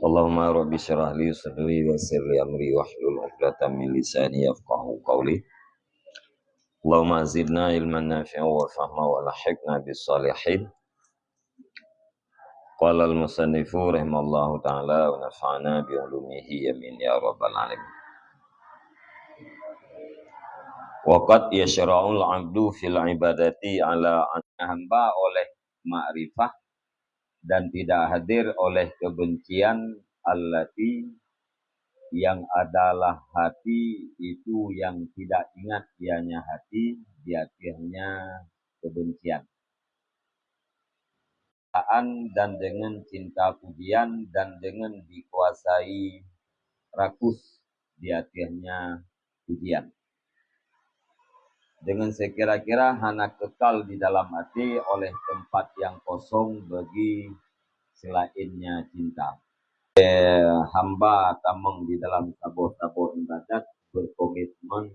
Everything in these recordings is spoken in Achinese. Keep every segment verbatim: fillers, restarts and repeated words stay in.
Allahumma rabbi syrah li sadri wa yassir li amri wahlul 'uqdatam min lisani yafqahu qawli. Allahumma zidna ilman nafi'a wa fahma wa alhiqna bis salihin. Qala al-musannifu rahimallahu ta'ala wa nafa'ana bi ulumihi, amin ya rabbal alamin. Wa qad yashra'ul 'abdu fil ibadati ala an- hamba oleh makrifah dan tidak hadir oleh kebencian, allati, yang adalah hati itu yang tidak ingat ianya hati, di akhirnya kebencian. An dan dengan cinta pujian dan dengan dikuasai rakus, di akhirnya pujian. Dengan sekira-kira hana kekal di dalam hati oleh tempat yang kosong bagi selainnya cinta. Eh, hamba tamong di dalam saboh-saboh ibadat berkomitmen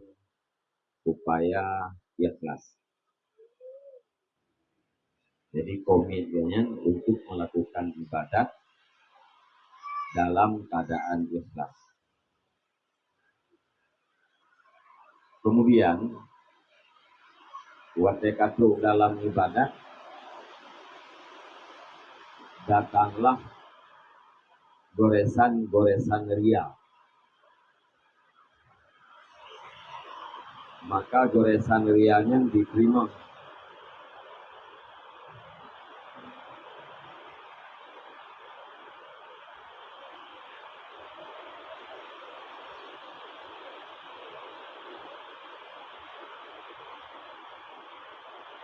supaya ikhlas. Jadi, komitmen untuk melakukan ibadat dalam keadaan ikhlas. Kemudian, watée ka trok dalam ibadat, datanglah goresan-goresan ria. Maka goresan ria nyan diterima.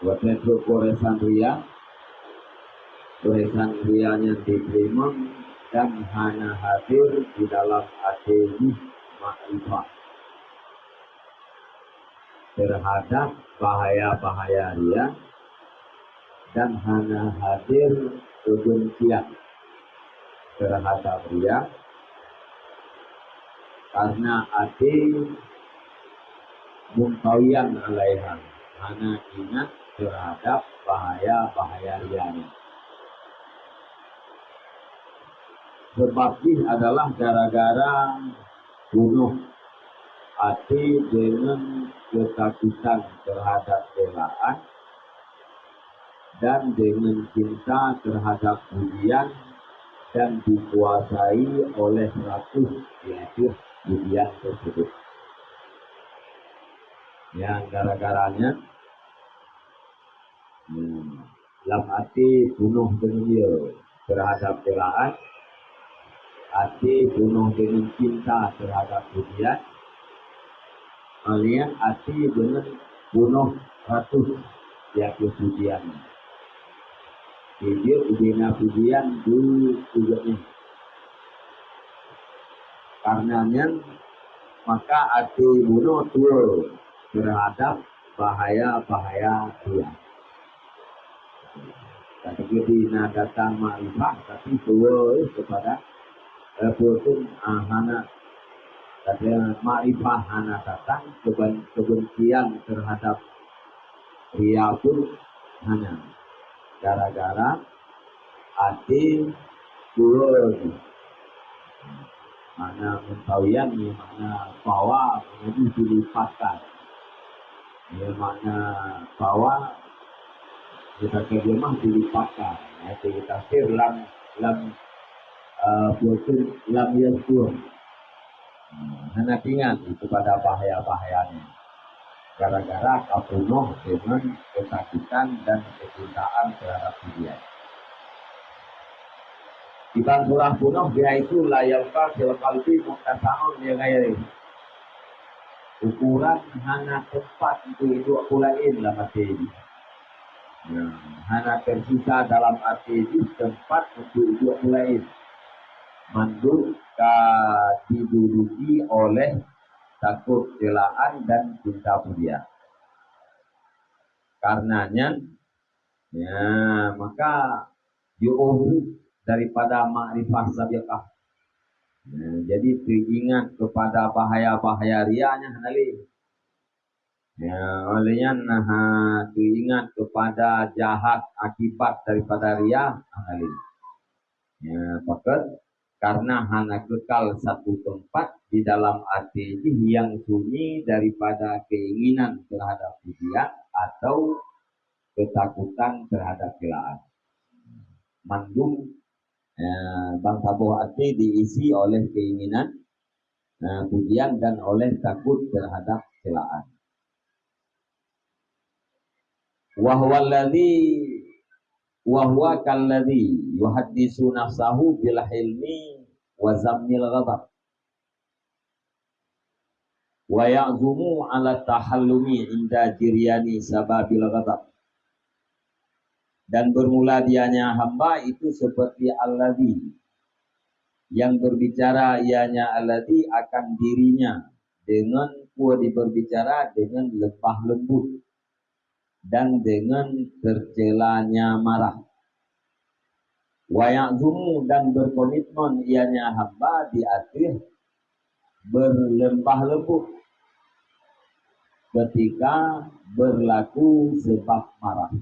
Watée trok goresan ria, goresan ria nyan diterima dan hana hadir di dalam até jih makrifah terhadap bahaya-bahaya ria dan hana hadir kebencian terhadap ria, karena até muntawiyan alaiha, hana ingat terhadap bahaya-bahaya ria nyan. Sebab jih adalah gara-gara bunoh até deungon keutakutan terhadap celaan dan deungon cinta terhadap pujian dan dikuasai oleh rakus di ateueh pujian tersebut. Nyang gara-gara nyan, hmm, lam até bunoh deungon ye terhadap celaan, até bunoh deungon cinta terhadap pujian, alian até deungon bunoh rakus di ateueh pujian. Jeuet ubena pujian di, di gobnyan. Karena nyan, maka até bunoe tuwoe terhadap bahaya-bahaya ria. Tapi jadi na datang makrifah, tapi tuwoe kepada, eh, pun, ah, hana, kata makrifah hana datang, keben-, kebencian terhadap ria pun hana. Gara-gara até tuwoe. Makna muntawiyan ni makna bahwa menjadi dilipatkan. Ni makna bahwa kita terjemah dilipatkan. Ya, jadi tafsir lam, lam, eh, buku lam yaskur. Hmm, hana ingat kepada bahaya-bahayanya. Gara-gara ka bunoh deungon keutakutan dan kecintaan terhadap pujian. Iban surah bunoh, bihaitsu la yabqa fil qalbi muttasaun li ghairi. Ukuran hana teumpat untuk iduek peue laén lam até jih. Nah, hana tersisa dalam até jih teumpat untuk iduek peue laén. Mandum ka diduduki oleh takot celaan dan cinta pujian. Karena nyan, ya, maka jiôh daripada makrifah sabiqah. Ya, jadi teuingat kepada bahaya-bahaya ria nyan hana lé. Ya, oleh nyan, nah, teuingat kepada jahat akibat daripada ria hana lé. Ya, pakat Karena hana kekal satu tempat di dalam até jih nyang sunyi daripada keinginan terhadap pujian atau ketakutan terhadap celaan. Mandum, eh, bansaboh até diisi oleh keinginan, eh, pujian dan oleh takut terhadap celaan. Wa huwa alladzi, wa huwa kalladzi yuhaddisu nafsahu bil hilmi wa zammil ghadab. Wa ya'zumu ala tahallumi inda jiryani sababil ghadab. Dan bermula dianya hamba itu seperti alladzi, yang berbicara ianya alladzi akan dirinya dengan kuat diberbicara dengan lemah lembut dan dengan tercelanya marah. Wa ya'zumu, dan berkomitmen ianya hamba di ateueh berlemah lembut ketika berlaku sebab marah.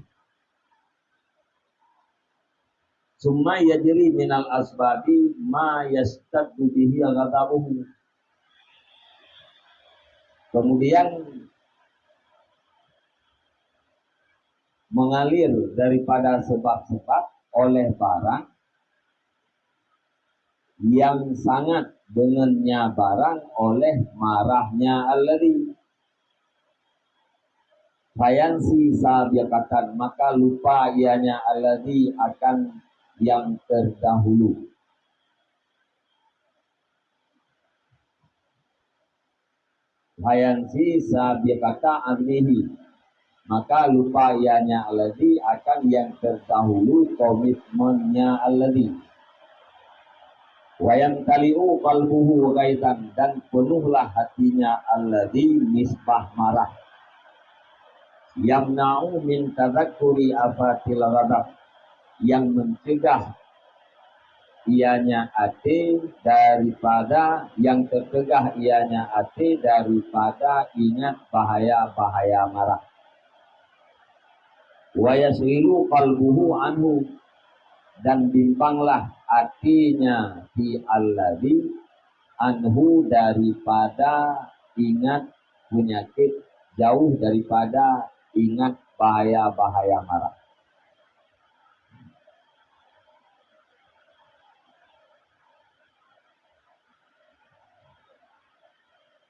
Summa yajri minal asbabi ma yastaddu bihi ghadabuhu. Kemudian mengalir daripada sebab-sebab oleh barang yang sangat dengannya barang oleh marahnya alladzi. Fayansi sabiqatan, maka lupa ianya alladzi akan yang terdahulu. Fayansi sabiqata azmihi, maka lupa ianya alladzi akan yang terdahulu komitmennya alladzi. Wa yamtali'u qalbuhu ghaizan, dan penuhlah hatinya alladzi misbah marah. Yamna'u min tadzakkuri afatil ghadab, yang mencegah ianya até daripada, yang tercegah ianya até daripada ingat bahaya-bahaya marah. Wa yasghilu qalbuhu anhu, dan bimbanglah aténya si alladzi anhu daripada ingat penyakit, jauh daripada ingat bahaya-bahaya marah.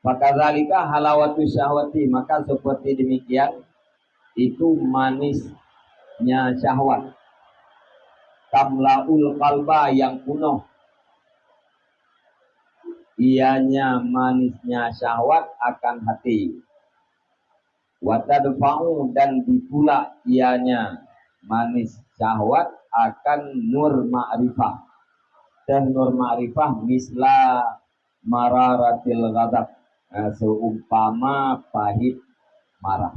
Fakadzalika halawatu syahwati, maka seperti demikian itu manisnya syahwat. Tamlaul qalba, yang penuh ianya manisnya syahwat akan hati. Wa tadfa'u, dan ditulak ianya manis syahwat akan nur makrifah. Teuh nur makrifah misla mararatil ghadab, eh, seumpama pahit marah.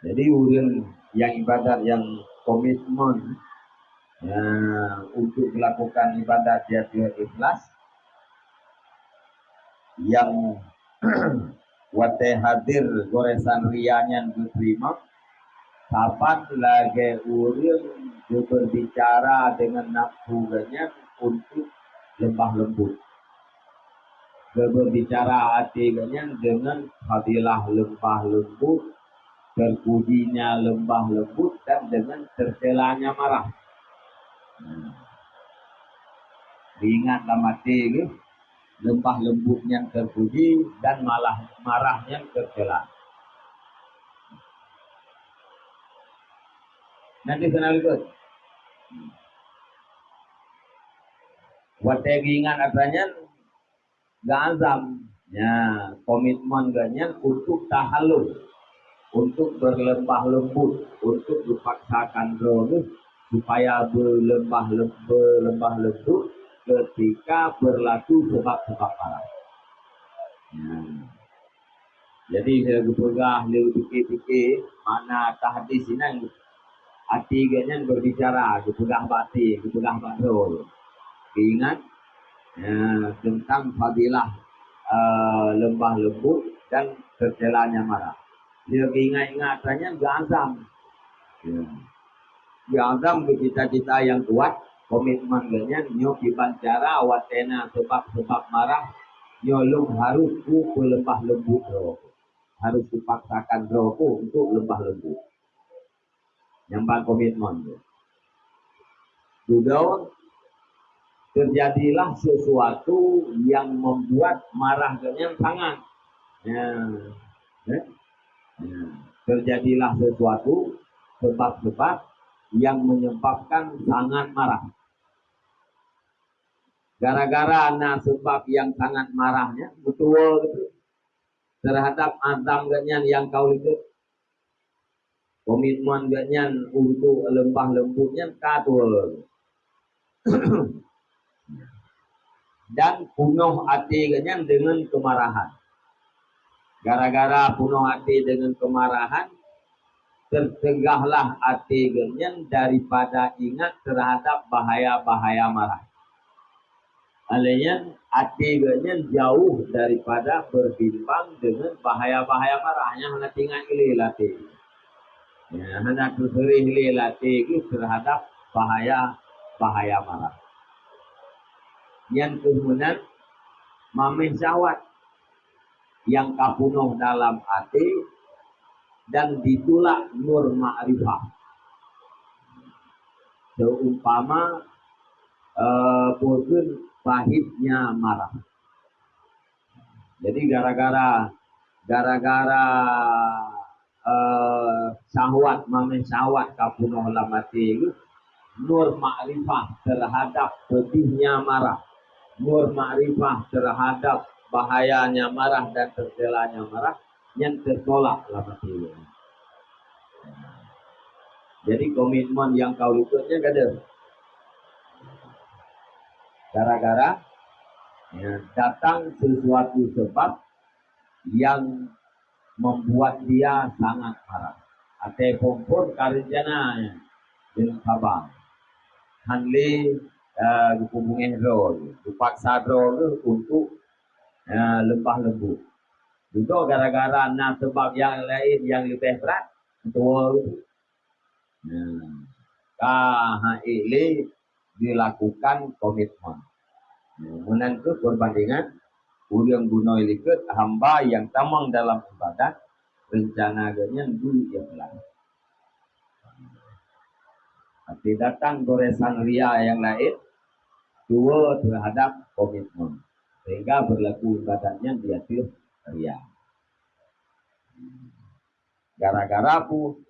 Jadi ureuëng nyang ibadat, nyang komitmen, ya, untuk melakukan ibadat dia dengan ikhlas, nyang watée hadir goresan ria nyan geuteurimong, saban lagée ureuëng geuberbicara dengan nafsu geuhnyan untuk lembah lembut. Geuberbicara até geuhnyan dengan fadilah lembah lembut, terpujinya lembah lembut, dan dengan tercelanya marah. Nah, ingat lam até geuh, lembah lembut nyan terpuji dan malah marah nyan tercela. Nanti kena ikut. Watée geuingat atra nyan, geuazam, ya, komitmen geuhnyan untuk tahallul, untuk berlemah lembut, untuk dipaksakan droe supaya berlemah lem-, berlemah lembut ketika berlaku sebab-sebab marah. Ya. Jadi, lheueh geupeugah, lheueh geupiké-piké makna tahdis inan, até geuhnyan berbicara, geupeugah bak até, geupeugah bak droe. Geuingat, eh, teuntang fadilah, eh, lembah lembut dan tercelanya marah. Lheueh geuingat-ingat atra nyan geuazam. Ya. Geuazam keu cita-cita nyang kuat, komitmen geuh nyan nyoe kiban cara watée na seubab-seubab marah, nyoe lôn harôh kupeuleumbah leumbot droe. Harôh kupaksakan droe untuk leumbah leumbot. Nyang ban komitmen tu. Dudoe, terjadilah sesuatu yang membuat marah geuh nyan sangat. Ya. Eh? Ya. Terjadilah sesuatu, sebab-sebab yang menyebabkan sangat marah. Gara-gara na sebab yang sangat marahnya, betul gitu. Terhadap azam geuh nyan nyang ka likot. Komitmen geuh nyan untuk leumbah leumbot nyan ka tuwoe. Dan punoh até geuh nyan deungon keumarahan. Gara-gara punoh até deungon keumarahan, tercegahlah até geuh nyan daripada ingat terhadap bahaya-bahaya marah. Alèh nyan, até geuh nyan jauh daripada berbimbang deungon bahaya-bahaya marah nyang hana teuingat lé lam até. Ya, hana teuseureh lé lam até geuh terhadap bahaya-bahaya marah. Nyan keuh meunan mamèh syahwat nyang ka punoh dalam até dan ditulak nur makrifah. Seumpama, eh, peue kheun pahitnya marah. Jadi gara-gara, gara-gara, eh, syahwat, mamèh syahwat ka punoh lam até geuh, nur makrifah terhadap pedihnya marah, nur makrifah terhadap bahayanya marah dan tercelanya marah, nyan teutolak lam até geuh. Jadi komitmen nyang ka likot nyan ka deuh. Gara-gara, ya, datang sesuatu sebab yang membuat dia sangat marah. Até phon-phon ka reuncana, ya, deungon saba. Han lé, eh, geupeubungéh droe, geupaksa droe geuh untuk, eh, leumbah leumbot. Dudoe gara-gara na seubab nyang laén nyang leubeh brat, meutuwoe geuh. Nah, ka han ék lé dilakukan komitmen. Nah, meunan keuh peubandingan, ureuëng bunoe likot hamba nyang tamong dalam ibadat, reuncana geuh nyan dulu ikhlas. Tapi datang goresan ria nyang laén, tuwoe terhadap komitmen, sehingga berlaku ibadat nyan di ateueh ria. Gara-gara peue?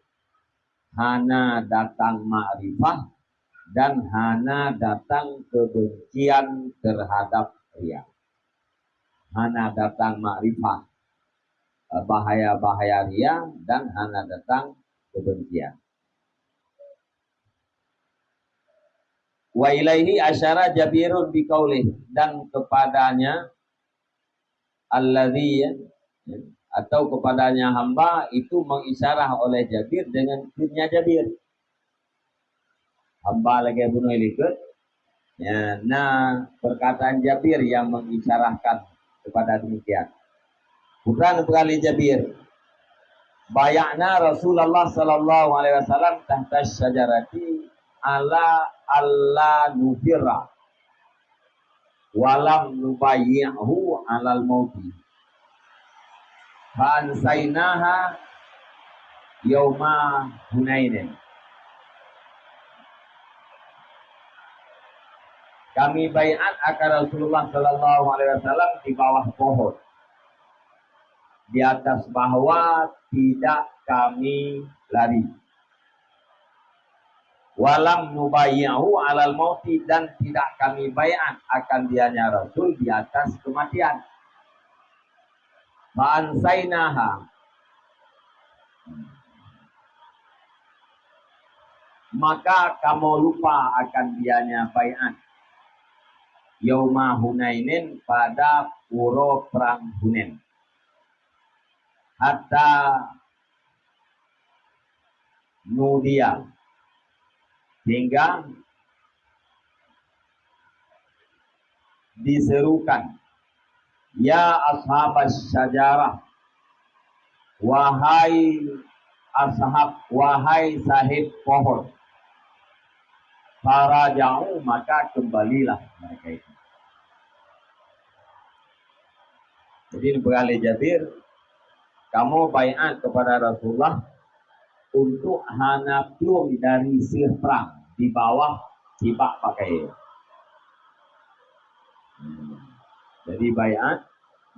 Hana datang makrifah dan hana datang kebencian terhadap ria. Hana datang makrifah, eh, bahaya-bahaya ria dan hana datang kebencian. Wa ilaihi asyara Jabirun biqaulih, dan kepadanya alladzi, ya, atau kepadanya hamba itu mengisyarah oleh Jabir dengan kheunnya Jabir. Hamba lagèe bunoe likot, ya, na perkataan Jabir yang mengisyarahkan kepada demikian. Peue kheun lé Jabir, "Bayana Rasulullah sallallahu alaihi wasallam tahta syajarati ala alla nufirra." "Walam nubayyi'hu 'alal mauti. Fa ansainaha yauma Hunainin." Kami baiat akan Rasulullah sallallahu alaihi wasallam di bawah pohon, di atas bahwa tidak kami lari. "Walam nubayyi'hu 'alal mauti," dan tidak kami baiat akan dianya Rasul di atas kematian. "Fa ansainaha," maka kamoe lupa akan dianya baiat, "yauma Hunainin," pada uroe prang Hunain. "Hatta nudiya," sehingga diserukan, "Ya ashabas syajarah, wahai ashab, wahai sahib pohon, Faraja'u, maka kembalilah mereka itu. Jadi, dipeugah lé Jabir, "Kamoe baiat kepada Rasulullah untuk hana plueng dari seuh prang di bawah sibak pakaian." Hmm. Jadi, baiat,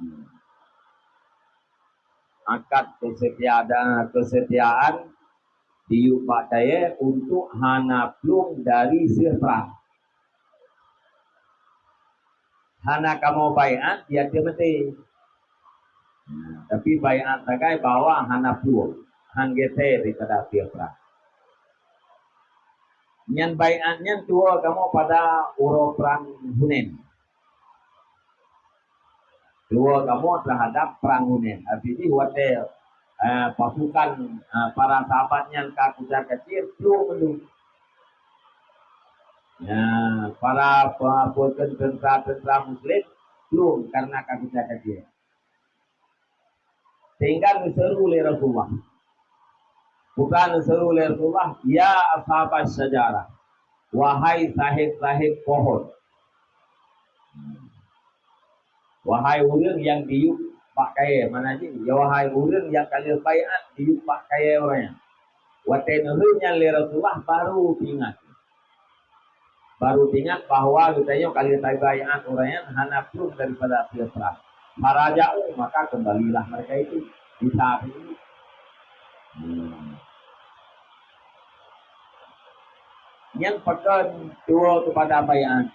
hmm, akad kesetiaan, kesetiaan diyueb bak kayée untuk hana plueng dari seuh prang. Hana kamoe baiat di ateueh maté. Nah, tapi baiat sagai bahwa hana plueng, han geusé daripada ateueh prang. Nyan baiat nyan tuwoe kamoe pada uroe prang Hunain. Tuwoe kamoe terhadap prang Hunain. Arti jih watée, eh, pasukan, eh, para sahabat nyan ka kucar-kacir, plueng mandum. Ya, para pe-, pe-, teuntara-teuntara muslim plueng karena ka kucar-kacir. Sehingga neuseru lé Rasulullah. Bukan neuseru lé Rasulullah, "Ya ashabas syajarah, wahai sahib-sahib pohon." Wahai ureuëng nyang diyueb bak kayée, mana jih, ya, wahai ureuëng nyang ka lheueh baiat diyueb bak kayée ureuëng nyan. Watée neuheun nyan lé Rasulullah, baru teuingat. Baru teuingat bahwa geutanyoe ka lheueh tabaiat ureuëng nyan hana plueng daripada ateueh prang. Faraja'u, maka kembalilah mereka itu di saat itu. Hmm. Nyang pakon tuwoe keupada baiat.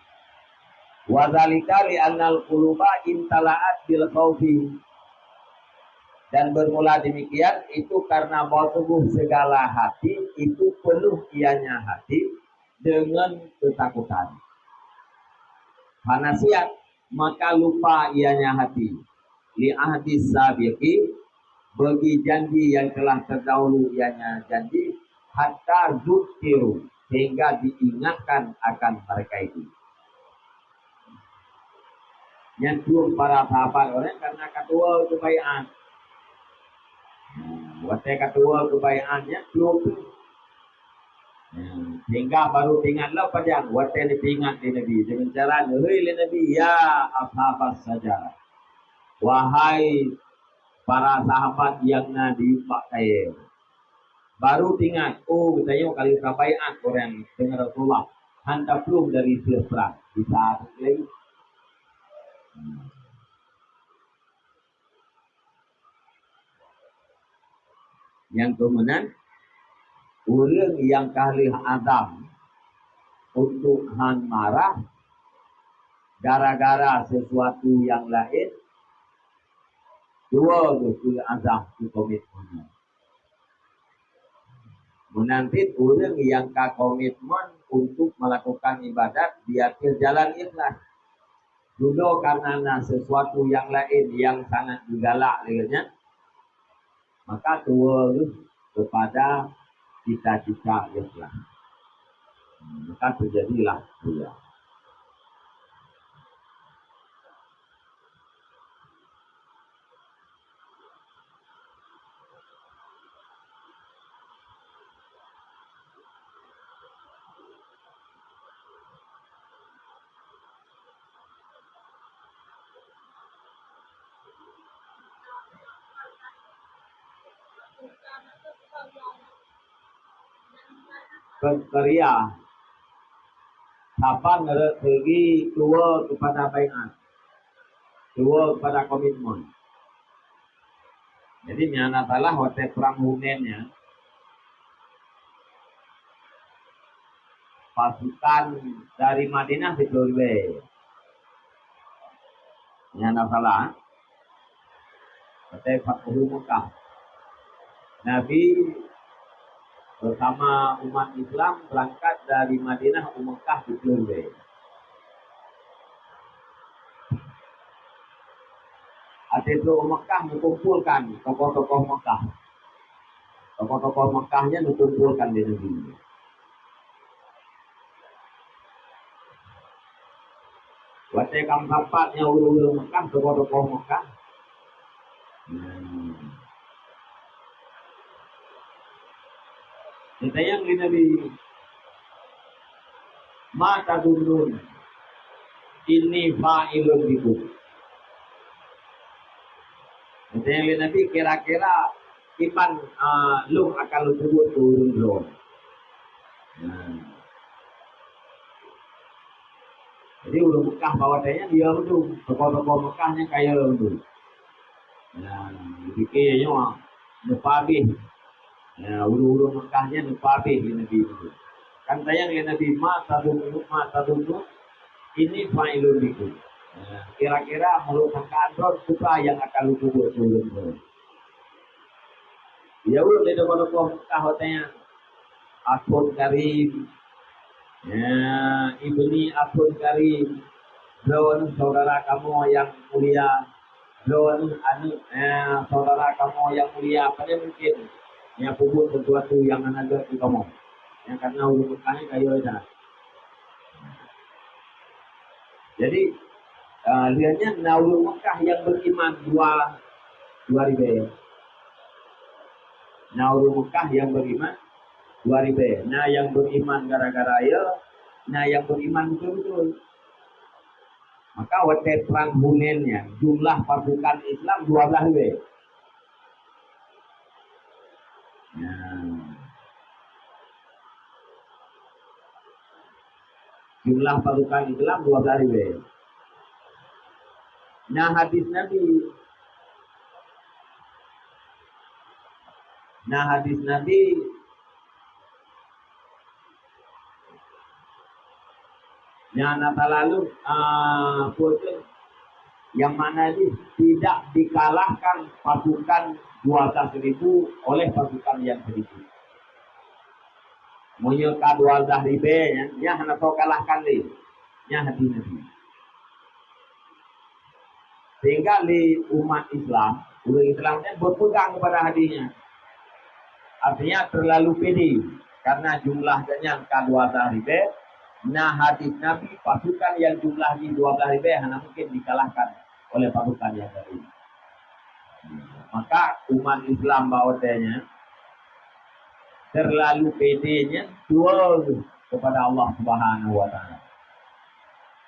Wa dzalika li annal quluba imtala'at bil khaufi. Dan bermula demikian itu karena bahwa sungguh segala hati itu penuh ianya hati dengan ketakutan. Fanasiat, maka lupa ianya hati. Li ahdis sabiqi, bagi janji yang telah terdahulu ianya janji, hatta zukkiru, sehingga diingatkan akan mereka itu. Nyan plueng para sahabat orang karena ka tuwoe keu baiat. Hmm, watée ka tuwoe keu baiat nyan plueng tu. Hmm, sehingga baru teuingat lom pajan watée neupeuingat lé Nabi. Deungon cara neuhôi lé Nabi, "Ya ashabas syajarah, wahai para sahabat nyang na di bak kayée." Baru teuingat, oh, geutanyoe ka lheueh tabaiat ureuëng deungon Rasulullah, han taplueng dari seuh prang. Bisa lagi. Hmm. Nyang keumeunan, ureuëng nyang ka lheueh azam untuk han marah gara-gara sesuatu nyang laén, dua beutôi azam keu komitmen. Meunan cit ureuëng nyang ka komitmen untuk melakukan ibadat di ateueh jalan ikhlas. Dudoe karena na sesuatu nyang laén nyang sangat geugalak lé geuh nyan, maka tuwoe lheueh keupada cita-cita ikhlas. Maka teujadilah ria. Peukeuria. Saban rot seugi tuwoe keupada baiat, tuwoe keupada komitmen. Jadi, nyan na salah watée prang Hunain nyan, pasukan dari Madinah siplôh ribée. Nyan na salah, eh? Watée Fathu Mekah. Nabi bersama umat Islam berangkat dari Madinah u Mekah siplôh ribée. Watée trok u Mekah meukumpolkan tokoh-tokoh Mekah. Tokoh-tokoh Mekah nyan meukumpolkan lé Nabi. Watée ka meusapat nyan ureuëng-ureuëng Mekah, tokoh-tokoh Mekah. Hmm. Geutanyong lé Nabi, "Ma tazunnun inni fa'ilun bikum?" Geutanyong lé Nabi, "Kira-kira kiban, ah, lôn akan lôn peubuet keu ureuëng droe?" Nah. Jadi, ureuëng Mekah bak watée nyan dia beutôi. Tokoh-tokoh Mekah nyan kaya beutôi. Nah, dipike nyoe, neupa abéh. Nah, ureuëng-ureuëng Mekah nyan neupa abéh lé Nabi beutôi. Kan tanyong lé Nabi, "Ma tazunnun, ma tazunnun inni fa'ilun bikum?" Nah, kira-kira meunurot sangkaan droe, peue nyang akan lôn peubuet keu ureuëng droe? Jaweueb lé tokoh-tokoh Mekah watée nyan, "Akhun karim, ya, ibni akhun karim, droeneuh saudara kamoe nyang mulia, droeneuh aneuëk, ya, saudara kamoe nyang mulia, pane mungken nyang peubuet sesuatu nyang hana gét keu kamoe?" Nyang karena ureuëng Mekah nyan kaya that. Jadi, ah, lheueh nyan na ureuëng Mekah nyang beriman dua, dua ribée. Na ureuëng Mekah nyang beriman dua ribée. Na nyang beriman gara-gara ya, na nyang beriman beutôi-beutôi. Maka watée prang Hunain nyan, jumlah pasukan Islam dua belas ribée. Nah. Jumlah pasukan Islam dua belas ribée. Nah, hadis Nabi. Nah, hadis Nabi. Nyang na talalu, ah, peue tu? Nyang makna jih tidak dikalahkan pasukan dua belas ribu oleh pasukan yang seribu. Meunyoe ka dua belas ribée nyan, nyan hana soe kalahkan lé. Nyan hadis Nabi. Sehingga lé umat Islam, ureuëng Islam nyan berpegang kepada hadis nyan. Artinya terlalu pede karena jumlah nyan ka dua belas ribée. Nah, hadis Nabi, pasukan yang jumlah jih dua belas ribée hana mungkin dikalahkan oleh pasukan yang tadi. Maka umat Islam bak watée nyan terlalu pede nyan tuwoe kepada Allah Subhanahu wa Taala.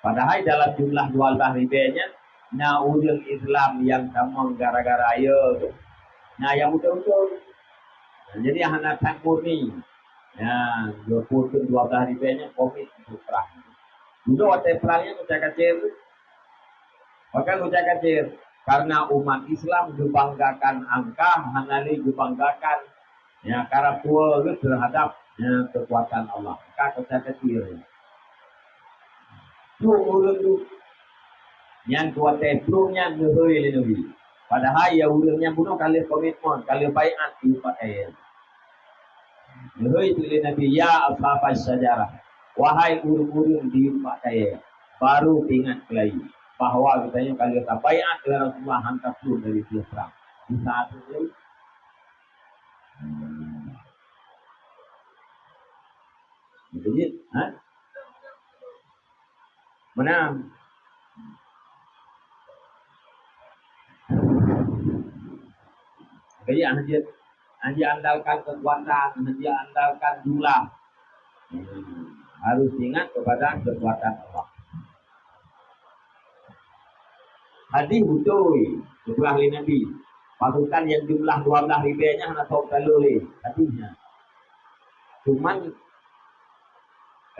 Padahai dalam jumlah dua belas ribée nyan na ureuëng Islam nyang tamong gara-gara ya, na nyang beutôi-beutôi. Jadi hana that murni. Ya, dua puluh dua belas ribée nyan komit untuk perang. Dulu watée perang nyan macam kacil. Bahkan ucap kacil, karena umat Islam geubanggakan angka, hana lé geubanggakan, ya, karab tuwoe geuh terhadap, ya, kekuatan Allah. Ka ucap kacil. Plueng ureuëng tu, nyan kuatée plueng nyan neuhôi lé Nabi. Padahai ya ureuëng nyan bunoe ka lheueh komitmen, ka lheueh baiat di upat kayée. Neuhôi lé Nabi, "Ya ashabas syajarah, wahai ureuëng-ureuëng di upat kayée, baru teuingat keulayi bahwa geutanyoe ka lheueh tabaiat keu Rasulullah hana tapeuleueh dari siah prang." Di saat itu, jadi, ha? Menang. Jadi, hana jeuet, hana jeuet andalkan kekuatan, hana jeuet andalkan jumlah. Hmm, harus ingat kepada kekuatan Allah. Hadis beutôi, geupeugah lé Nabi, pasukan nyang jumlah dua belas ribée nyan hana soe talo lé, hadis nyan. Cuman,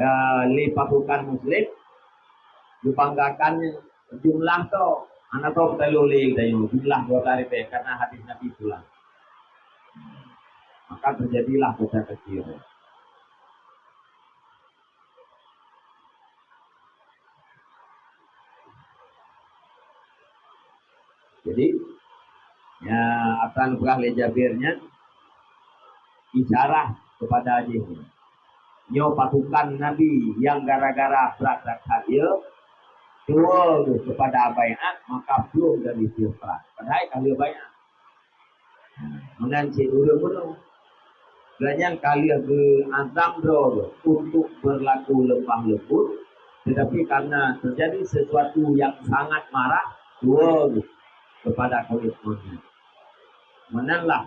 eh, lé pasukan Muslim, geubanggakan jumlah tu, hana soe talo lé geutanyoe, jumlah dua belas ribée, karena hadis Nabi pulang. Maka terjadilah kota kecil. Jadi, ya, atra neupeugah lé Jabir nyan, isyarah kepada jih. Nyoe pasukan Nabi nyang gara-gara brat that-that, ya, tuwoe geuh kepada baiat, maka plueng dari siah prang. Padahai ka lheueh baiat. Meunan cit ureuëng bunoe. Gobnyan ka lheueh geuazam droe untuk berlaku lemah lembut, tetapi karena terjadi sesuatu yang sangat marah, tuwoe kepada komitmen nyan. Meunan lah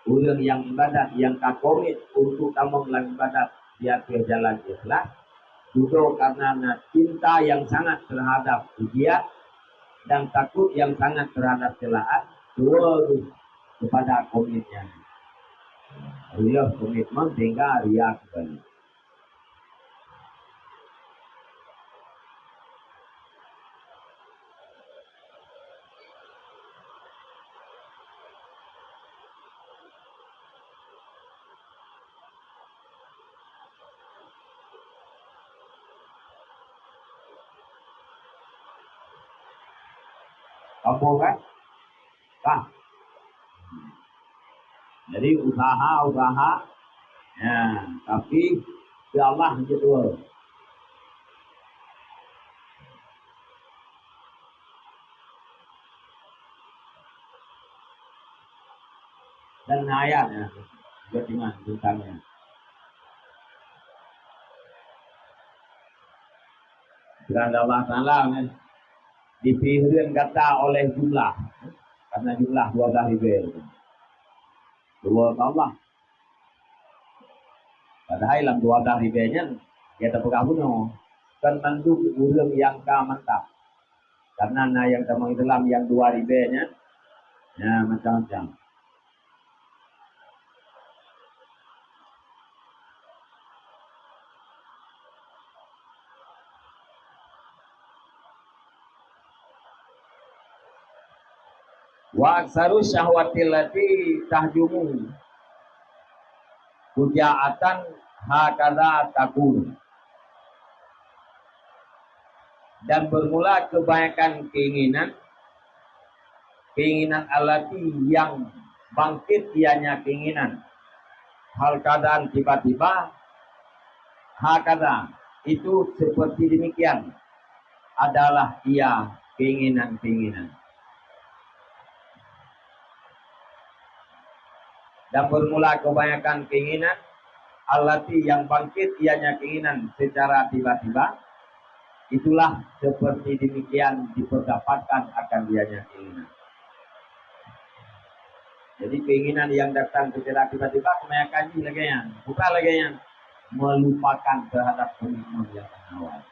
ureuëng nyang ibadat nyang ka komit untuk tamong lam ibadat di ateueh jalan ikhlas, Tudoh karena na cinta yang sangat terhadap ujian dan takut yang sangat terhadap celaan, dua kepada komitmen. Riah komitmen sehingga riah kembali. Kampung kan? Kah? Jadi usaha-usaha, ya, tapi ya Allah je dua. Dan ayat ya, buat dengan tentangnya. Firman Allah Taala kan, dipihreueng gata oleh jumlah, karena jumlah dua belas ribèe. Dua Allah. Padahai lam dua belas ribèe nyan, ya tapeugah bunoe, kan mandum ureueng nyang ka mantap. Karena na nyang tamong Islam nyang dua ribèe nyan, ya macam-macam. Wa aktsaru syahwatil lati tahjumu fuja'atan hakadha takun. Dan bermula kebanyakan keinginan, keinginan allati yang bangkit ianya keinginan, hal keadaan tiba-tiba, hakadha, itu seperti demikian adalah ia keinginan-keinginan. Dan bermula kebanyakan keinginan, allati yang bangkit ianya keinginan secara tiba-tiba, itulah seperti demikian diperdapatkan akan ianya keinginan. Jadi keinginan yang datang secara tiba-tiba kebanyakan jih lagèe nyan, bukan lagèe nyan, melupakan terhadap komitmen yang awal.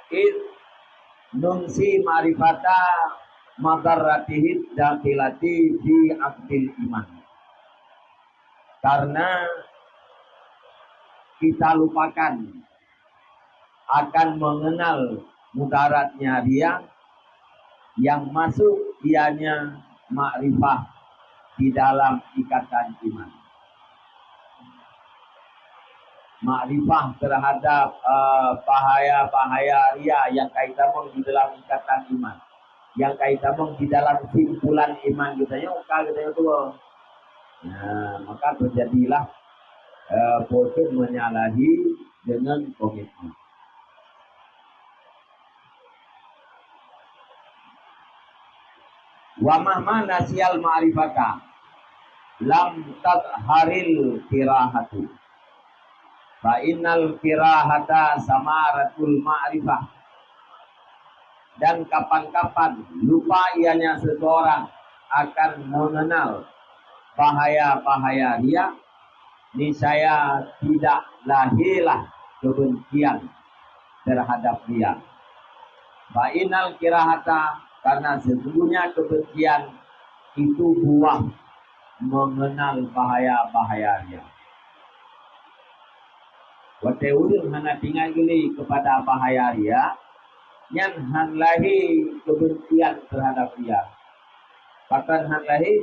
Id nunsi ma'rifata madarratihi dakhilati fi aqdil iman. Karena kita lupakan akan mengenal mudaratnya riya yang masuk ianya makrifah di dalam ikatan iman. Makrifah terhadap, eh, bahaya-bahaya riya yang ka itamong di dalam ikatan iman, yang ka itamong di dalam simpulan iman geutanyoe, ka geutanyoe tuwoe. Nah, maka terjadilah, eh, bodoh menyalahi dengan komitmen. Wa mahma nasiyal ma'rifata lam tadharil kirahatu. Fa innal kirahata samaratul ma'rifah. Dan kapan-kapan lupa ianya seseorang akan mengenal bahaya-bahaya riya, niscaya tidak lahirlah kebencian terhadap dia. Fa innal kirahata, karena sesungguhnya kebencian itu buah mengenal bahaya-bahaya riya. Watèe ureueng hana teuingat lé kepada bahaya riya, nyan han lahé kebencian terhadap riya. Pakon han lahé?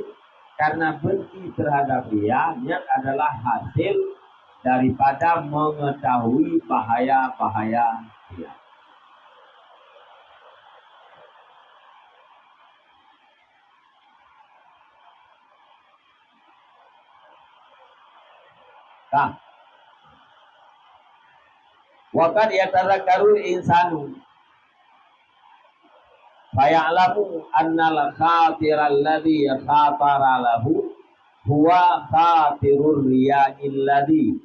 Karena benci terhadap riya nyan adalah hasil daripada mengetahui bahaya-bahaya riya. Nah. Wa qad yatadzakkarul insanu faya'lamu annal khatiral ladzi khatara lahu Huwa khatirur riya'il ladzi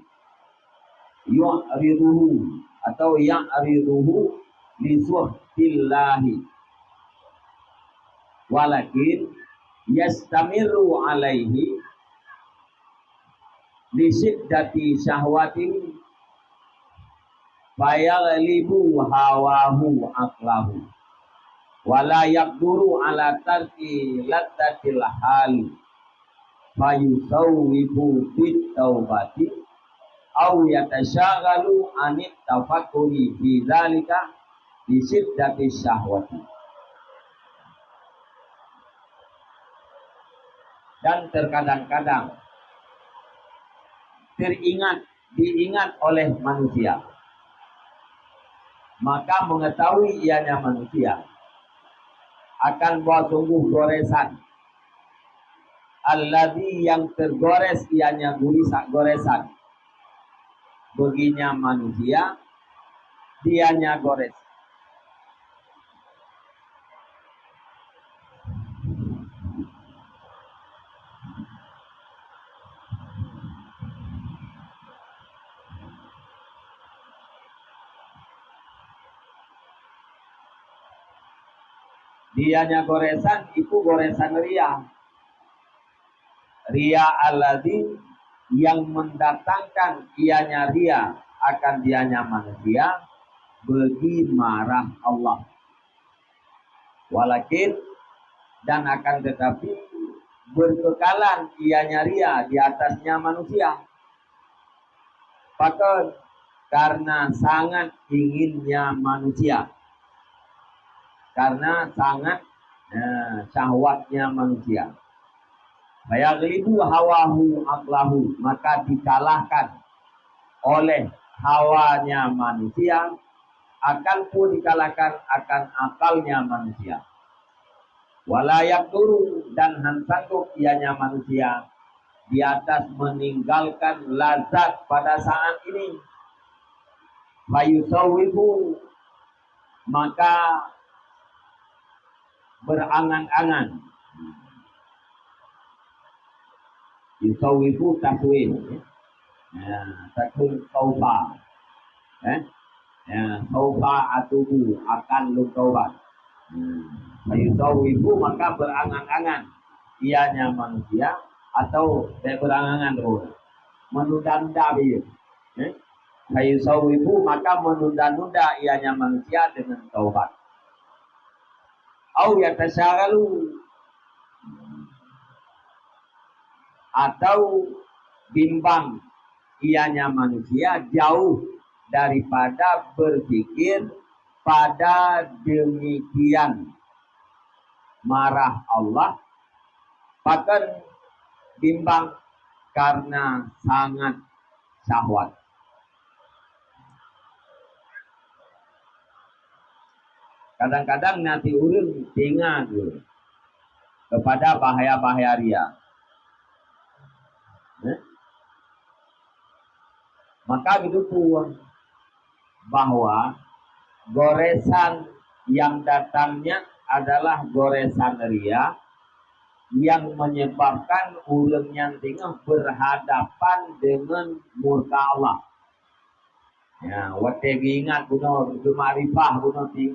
yu'riduhu atau ya'riduhu li suhtillahi. Walakin yastamiru alaihi li syiddati syahwatihi fayaghlibu hawahu aqlahu, wa la yaqduru ala tarki ladzatil hal, fayusawwifu bit taubati, au yatasyaghalu anit tafakkuri fi dzalika li syiddati syahwati. Dan terkadang-kadang teringat, diingat oleh manusia, maka mengetahui ianya manusia akan bahwa sungguh goresan, alladzi yang tergores ianya gurisak goresan, baginya manusia, dianya gores. Dianya goresan, itu goresan ria. Ria alladzi yang mendatangkan ianya ria akan dianya manusia, bagi marah Allah. Walakin, dan akan tetapi, berkekalan ianya ria di atasnya manusia. Pakon? Karena sangat inginnya manusia. Karena sangat, eh, syahwatnya manusia. Fayaghlibu hawahu aqlahu, maka dikalahkan oleh hawanya manusia, akan pun dikalahkan akan akalnya manusia. Wala yaqduru, dan han sanggup ianya manusia di atas meninggalkan lazat pada saat ini. Fayusawwifu, maka berangan-angan. Yusawwifu taswif. Ya, taswif taufa. Eh? Ya, taufa atubu, akan lôn taubat. Hmm. Fayusawwifu, maka berangan-angan ianya manusia atau berangan-angan roh. Menunda-nunda dia. Eh? Fayusawwifu, maka menunda-nunda ianya manusia dengan taubat. Au yatasyaghalu, atau bimbang ianya manusia jauh daripada berpikir pada demikian marah Allah, pakon bimbang karena sangat syahwat. Kadang-kadang na ureuëng teuingat kepada bahaya-bahaya ria. Eh? Maka geuteupeue bahwa goresan yang datangnya adalah goresan ria yang menyebabkan ureuëng nyan teungoh berhadapan dengan murka Allah. Ya, watée geuingat bunoe, geumakrifah bunoe ti,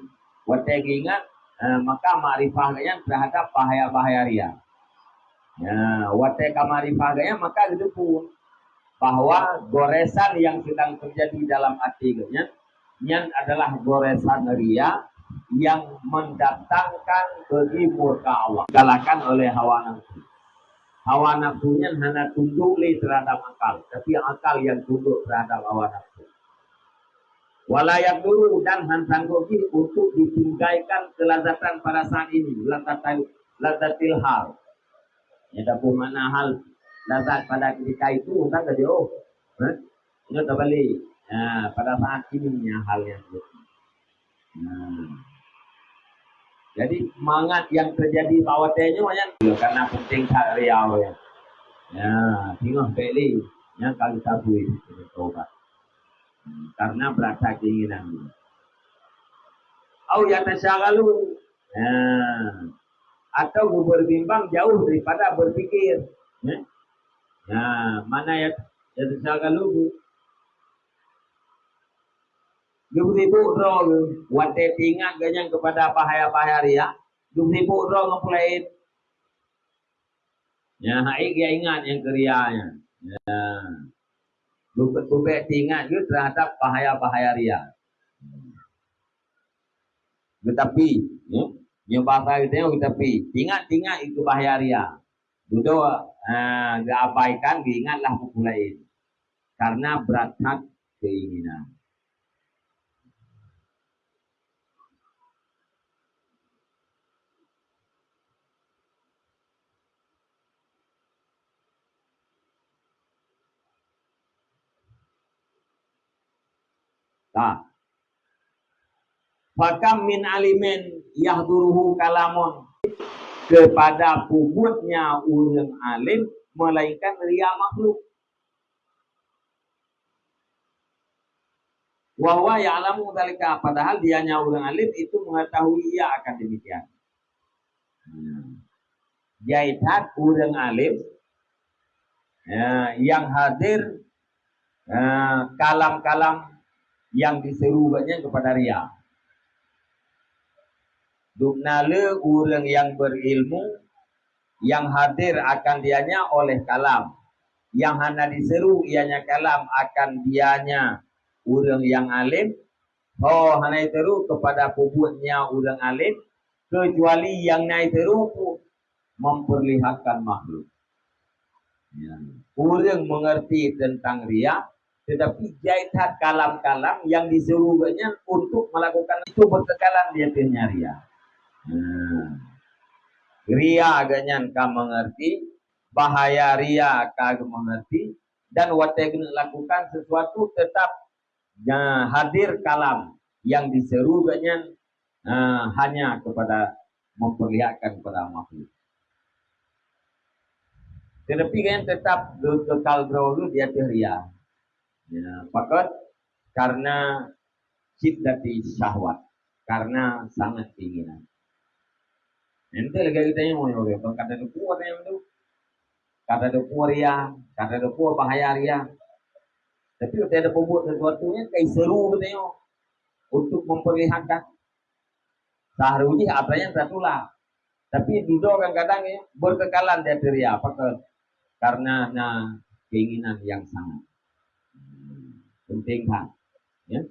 watée geuingat, eh, maka makrifah nyan terhadap bahaya-bahaya ria. Ya, watée ka makrifah nyan, maka geuteupeue bahwa goresan yang sedang terjadi dalam até geuhnyan, nyan adalah goresan ria yang mendatangkan bagi murka Allah. Dikalahkan oleh hawa nafsu. Hawa nafsu nyan hana tunduk lé terhadap akal, tapi akal yang tunduk terhadap hawa nafsu. Wala yaqduru, dan han sanggup jih untuk ditinggalkan kelazatan pada saat ini, lazatan, lazatil hal. Ya, dapur makna hal, lazat pada ketika itu, kan tadi, oh, eh? Ini terbalik. Ya, pada saat ini ya hal yang itu. Nah. Jadi, mangat yang terjadi bak watée nyoe nyan, karena penting that riau ya. Ya, teungoh bek lé nyang ka geutabui taubat. Hmm, karena berasa keinginan. Au yatasyaghalu. Ya. Atau berbimbang jauh daripada berpikir. Ya. Nah, mana ya, ya tersangka lugu. Geusibok droe geuh, watée teuingat geuh nyan kepada bahaya-bahaya riya, geusibok droe ngon peulaén. Ya, hai geuingat nyang keu riya nyan. Ya. Beu-, beubek teuingat geuh terhadap bahaya-bahaya riya. Geutapi, ya. Nyoe bahasa geutanyoe geutapi. Teuingat-teuingat itu bahaya riya. Dudoe, ah, geuabaikan, geuingatlah buku laén. Karena brat that keinginan. Nah, fakam min alimin yahduruhu kalamun, kepada peubuetnya ureuëng alim melainkan ria makhluk. Wa huwa ya'lamu dzalika, padahal dianya ureuëng alim itu mengetahui ia akan demikian. Hmm. Jai that ureuëng alim, ya, yang hadir, eh, kalam-kalam yang diseru gobnyan kepada ria. Dubna le ureuëng yang berilmu yang hadir akan dianya oleh kalam, yang hana diseru ianya kalam akan dianya ureuëng yang alim, ho hana diseru kepada peubuetnya ureuëng alim, kecuali yang na diseru pun memperlihatkan makhluk. Ya. Ureuëng mengerti tentang ria, tetapi jai that kalam-kalam yang diseru gobnyan untuk melakukan itu berkekalan di ateueh ria. Hmm. Ria gobnyan ka mengerti, bahaya ria ka mengerti, dan watée geuneuk lakukan sesuatu tetap, ya, hadir kalam yang diseru gobnyan, ah, hanya kepada, memperlihatkan kepada makhluk. Tetapi kan tetap kekal droe di ateueh ria. Ya, pakon? Karena syiddati syahwat, karena sangat keinginan. Nanti lagi kita yang mau, kan kata depu ada yang tu. Kata depu ria, kata depu bahaya ria. Tapi kita ada pembuat sesuatu yang kayak seru katanya untuk memperlihatkan. Sahru jih atra nyan tatulak. Tapi dudoe kadang-kadang, ya, berkekalan di ateueh ria. Pakon? Karena na keinginan yang sangat. Penting kan? Ya.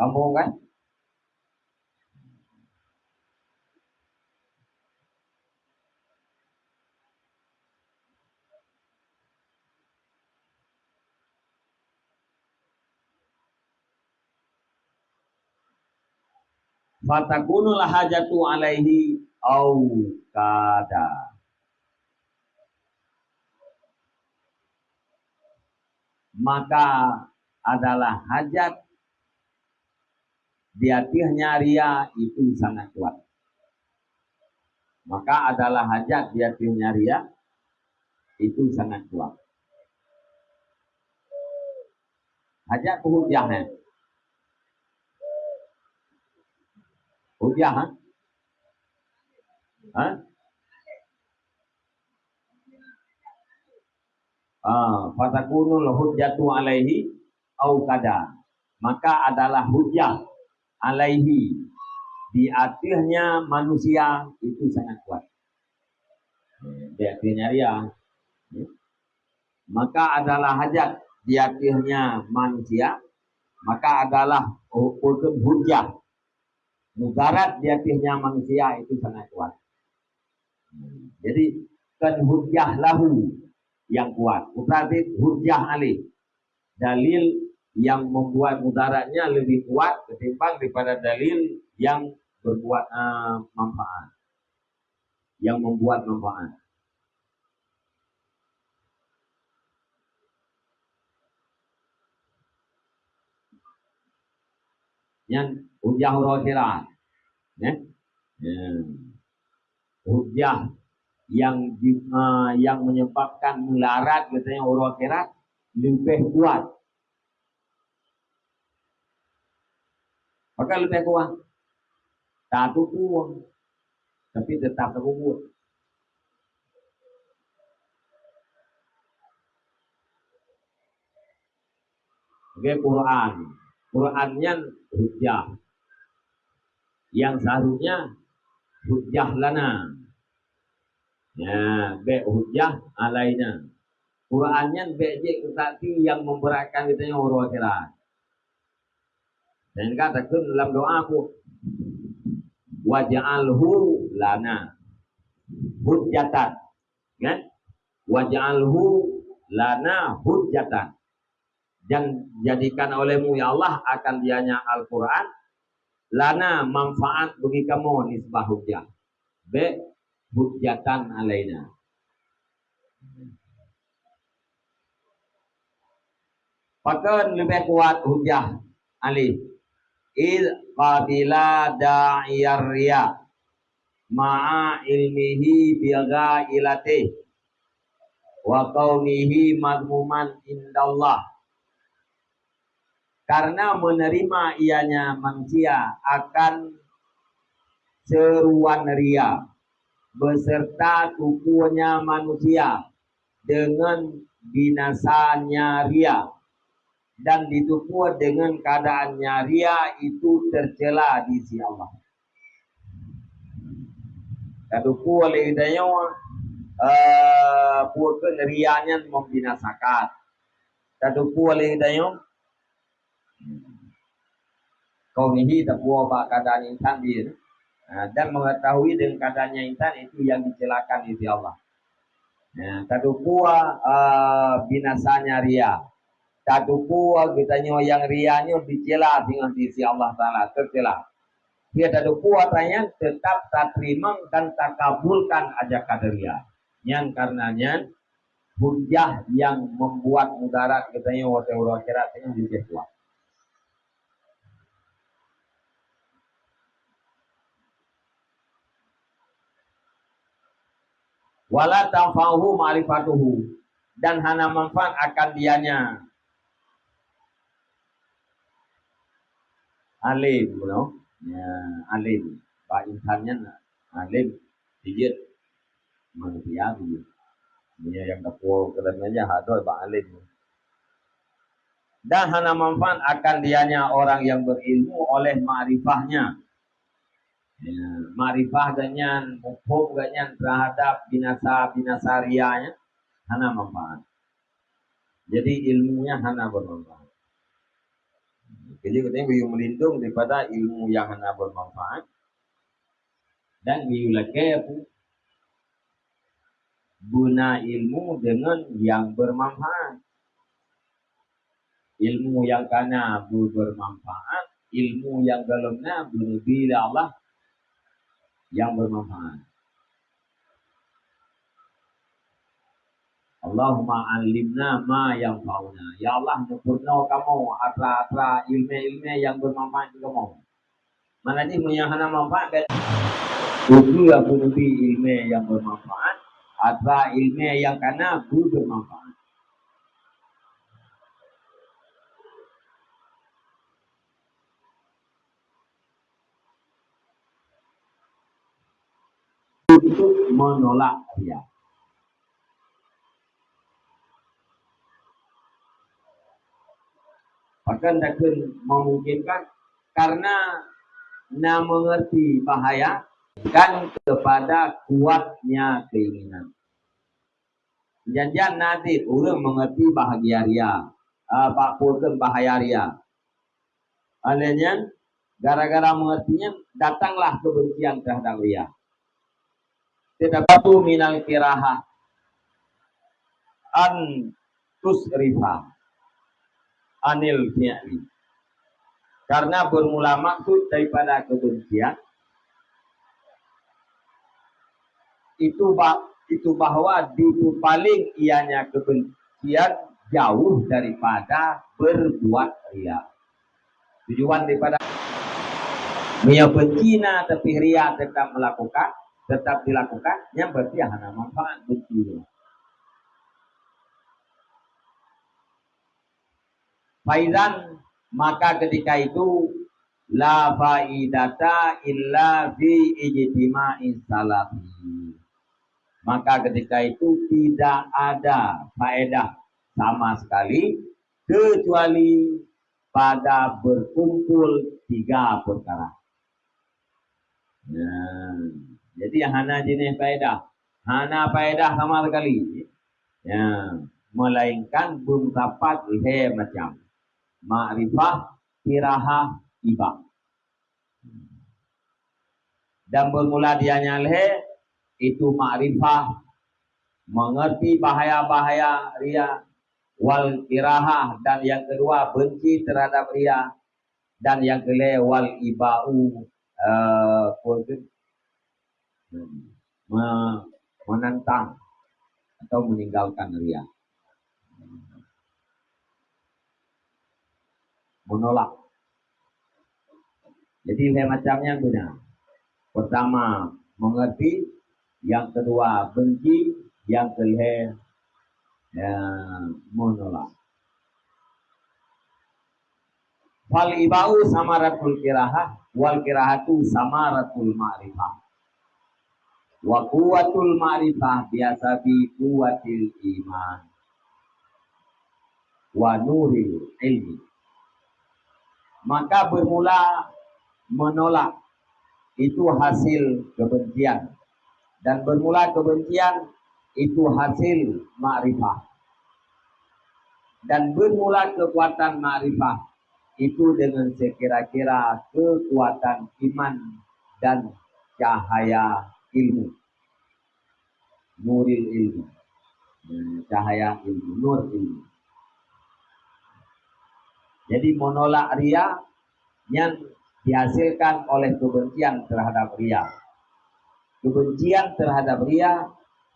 Kamu kan? Fatakunul hajatu alaihi au kada. Maka adalah hajat di ateueh ria itu sangat kuat. Maka adalah hajat di ateueh ria itu sangat kuat. Hajat tu hujah, eh? Hujah, eh? Ha? Ah, fatakunul hujjatu alaihi au kada. Maka adalah hujah alaihi, di ateuehnya manusia itu sangat kuat. Di ateuehnya ria. Maka adalah hajat di ateuehnya manusia, maka adalah hu-, hukum hujah. Mudarat di ateuehnya manusia itu sangat kuat. Jadi, kan hujah lahu yang kuat. Berarti hujah alih. Dalil yang membuat mudaratnya lebih kuat ketimbang daripada dalil yang berbuat, eh, manfaat. Yang membuat manfaat. Nyan hujah uroe akhirat. Ya. Ya. Hujah yang di, ah, yang menyebabkan meularat geutanyoe uroe akhirat leubeh kuat. Pakon leubeh kuat? Tatupue, tapi teutap tapeubuet. Oke, Quran. Quran nyan hujah. Nyang seharusnya hujah lana. Ya, bék hujah alaina. Quran nyan bék jeuet keu saksi nyang memberatkan geutanyoe uroe akhirat. Dan ka takheun lam doa pun, "Waj'alhu lana hujjatan." Kan? "Waj'alhu lana hujjatan." Dan jadikan olehmu, ya Allah, akan dianya Al-Quran, lana, manfaat bagi kamoe, nisbah hujah. Bék hujjatan alaina. Pakon leubeh kuat hujah alih? "Id qabila da'iyar riya ma'a ilmihi bi ghailatih wa kaunihi madhmuman indallah." Karena menerima ianya manusia akan seruan ria, beserta tupunya manusia dengan binasanya ria, dan ditupue dengan keadaannya ria itu tercela di sisi Allah. Tatupue lé geutanyoe, eh, peue kheun ria nyan membinasakan. Tatupue lé geutanyoe, kaum ini tatupue bak keadaan insan dia, ha, dan mengetahui dengan keadaannya insan itu yang dicelakan di sisi Allah. Ha, tatupue, eh, binasanya ria. Tatupue geutanyoe nyang ria nyoe dicela singoh di sisi Allah Taala, tercela. Dia tatupue atra nyan tetap tateurimong dan takabulkan ajakan ria. Nyan karena nyan hujah nyang membuat mudarat geutanyoe watée uroe akhirat nyan leubeh kuat. "Wala tanfa'uhu ma'rifatuhu," dan hana manfaat akan dianya alim, you know. Ya, alim. Bak insan nyan alim, sijeuet manusia tu. Dia yang dakwah keureuna nyan hadoi bak alim. Dan hana manfaat akan dianya orang yang berilmu oleh makrifahnya. Ya, makrifah geuh nyan, muphom geuh nyan terhadap binasa-binasa ria nyan hana manfaat. Jadi ilmunya hana bermanfaat. Jadi katanya beu melindung daripada ilmu yang hana bermanfaat. Dan geuyue lakée peue? Beuna ilmu deungon nyang bermanfaat. Ilmu nyang kana beu bermanfaat, ilmu nyang gohlom na beu neubi lé Allah nyang bermanfaat. Allahumma 'allimna ma yanfa'una. Ya Allah, neupeurunoe kamoe atra-atra ilmé-ilmé nyang bermanfaat keu kamoe. Mana jih meunyoe hana manfaat, kan? Ukeue aku neubi ilmé nyang bermanfaat, atra ilmé nyang kana beu bermanfaat. Untuk menolak ria. Pakon takheun memungkinkan? Karena na mengerti bahaya dan kepada kuatnya keinginan. Janjan na cit ureuëng mengerti bahagia ria, ah, bak peue kheun bahaya ria. Oleh nyan, gara-gara mengerti nyan, datanglah kebencian terhadap ria. Tetapi minal kirahah an tusrifa anil fi'li. Karena bermula maksud daripada kebencian, itu ba-, itu bahwa dipaling ianya kebencian jauh daripada berbuat ria. Tujuan daripada Meunyoe beunci na tapi ria tetap melakukan, tetap dilakukan, nyan berarti hana manfaat beunci nyoe. Faizan, maka ketika itu, la faidata illa fi ijtima'i salafi. Maka ketika itu tidak ada faedah sama sekali kecuali pada berkumpul tiga perkara. Nah, jadi hana jeuneh faedah. Hana faedah sama sekali. Ya, melainkan beumeusapat lhèe macam. Makrifah, kirahah, iba. Dan bermula dianya lhèe, itu makrifah, mengerti bahaya-bahaya ria, wal kirahah, dan yang kedua benci terhadap ria, dan yang keulhèe wal iba'u, eh, apa tu? Me-, menentang atau meninggalkan ria. Menolak. Jadi, lhèe macam nyan beuna. Pertama, mengerti. Yang kedua, benci. Yang keulhèe, ya, menolak. Fal iba'u samaratul kirahah, wal kirahatu samaratul ma'rifah. Wa quwwatul ma'rifah bihasabi quwwatil iman wa nuril ilmi. Maka bermula menolak itu hasil kebencian, dan bermula kebencian itu hasil makrifah, dan bermula kekuatan makrifah itu dengan sekira-kira kekuatan iman dan cahaya ilmu. Nuril ilmi. Hmm, cahaya ilmu, nur ilmu. Jadi, menolak ria nyan dihasilkan oleh kebencian terhadap ria. Kebencian terhadap ria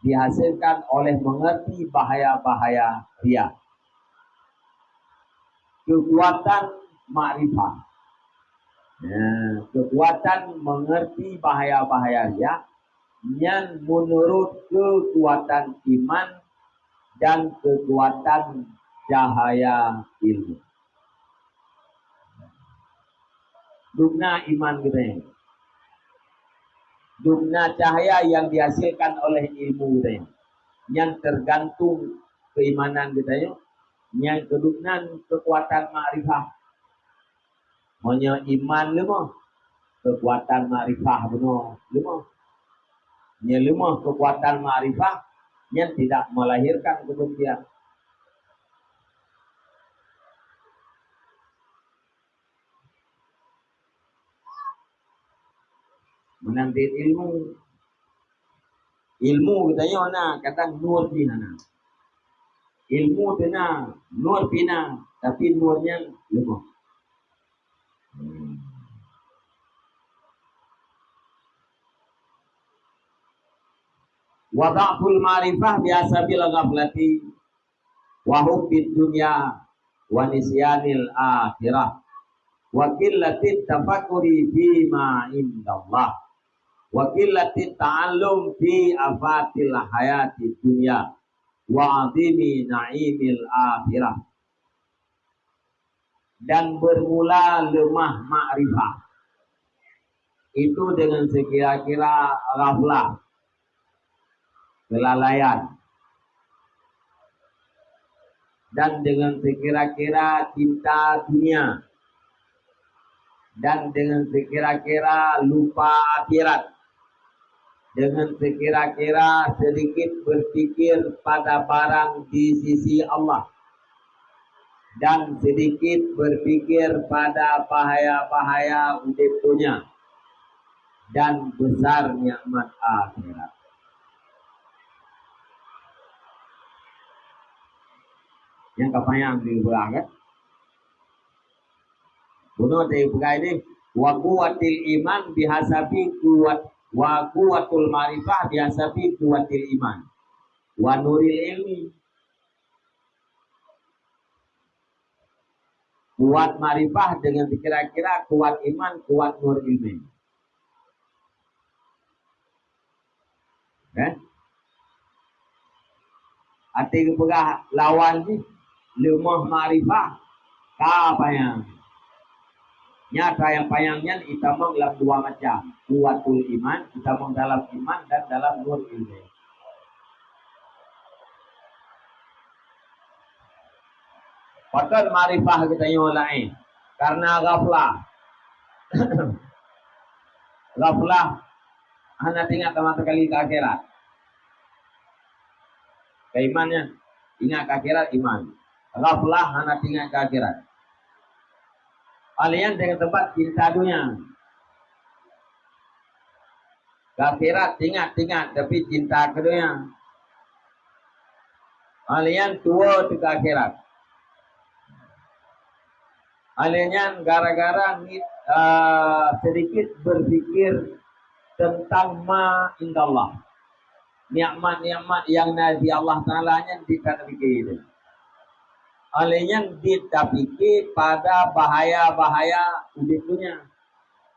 dihasilkan oleh mengerti bahaya-bahaya ria. Kekuatan makrifah. Ya, kekuatan mengerti bahaya-bahaya ria nyan menurut kekuatan iman dan kekuatan cahaya ilmu. Dum na iman geutanyoe. Dum na cahaya yang dihasilkan oleh ilmu geutanyoe. Nyan tergantung keimanan geutanyoe. Nyan keudum nan kekuatan makrifah. Meunyoe iman leumoh, kekuatan makrifah bunoe leumoh. Nyoe leumoh kekuatan makrifah, nyan tidak melahirkan kebencian. Meunan cit ilmu. Ilmu geutanyoe na, kadang nur jih hana. Ilmu teuna, nur pih na, tapi nur nyan leumoh. Wa dha'ful ma'rifah bihasabil ghaflati wa hubbid dunya wa nisyanil akhirah wa qillatit tafakkuri fima indallah wa qillatit ta'allum fi afatil hayatid dunya wa azimi na'imil akhirah. Dan bermula lemah makrifah. Itu dengan sekira-kira ghaflah, kelalaian, dan dengan sekira-kira cinta dunia, dan dengan sekira-kira lupa akhirat, dengan sekira-kira sedikit berpikir pada barang di sisi Allah, dan sedikit berpikir pada bahaya-bahaya udeb donya, dan besar nikmat akhirat. Nyang ka panyang di beurang, kan? Bunoe teupeugah ini, wa quwwatil iman bihasabi quwwat, wa quwwatul ma'rifah bihasabi quwwatil iman. Wa nuril ilmi. Kuat makrifah dengan kira-kira kuat iman, kuat nur ilmu. Eh? Até geupeugah lawan jih leumoh makrifah, ka panyang. Nyata nyang panyang nyan itamong lam dua macam, kuatul iman, itamong dalam iman dan dalam nur ilmu. Pakon makrifah geutanyoe laén? Karena ghaflah. Ghaflah hana teuingat sama sekali keu akhirat. Keu iman nyan, ingat keu akhirat iman. Ghaflah hana teuingat keu akhirat. Alian dengan tempat cinta dunia. Keu akhirat teuingat-teuingat, tapi cinta keu dunia. Alian tuwo teuh keu akhirat. Alian nyan gara-gara ngi-, eh, sedikit berpikir tentang ma indallah. Nikmat-nikmat yang na di Allah Taala nyan di tapike. Alian nyan di tapike pada bahaya-bahaya udeb dunia.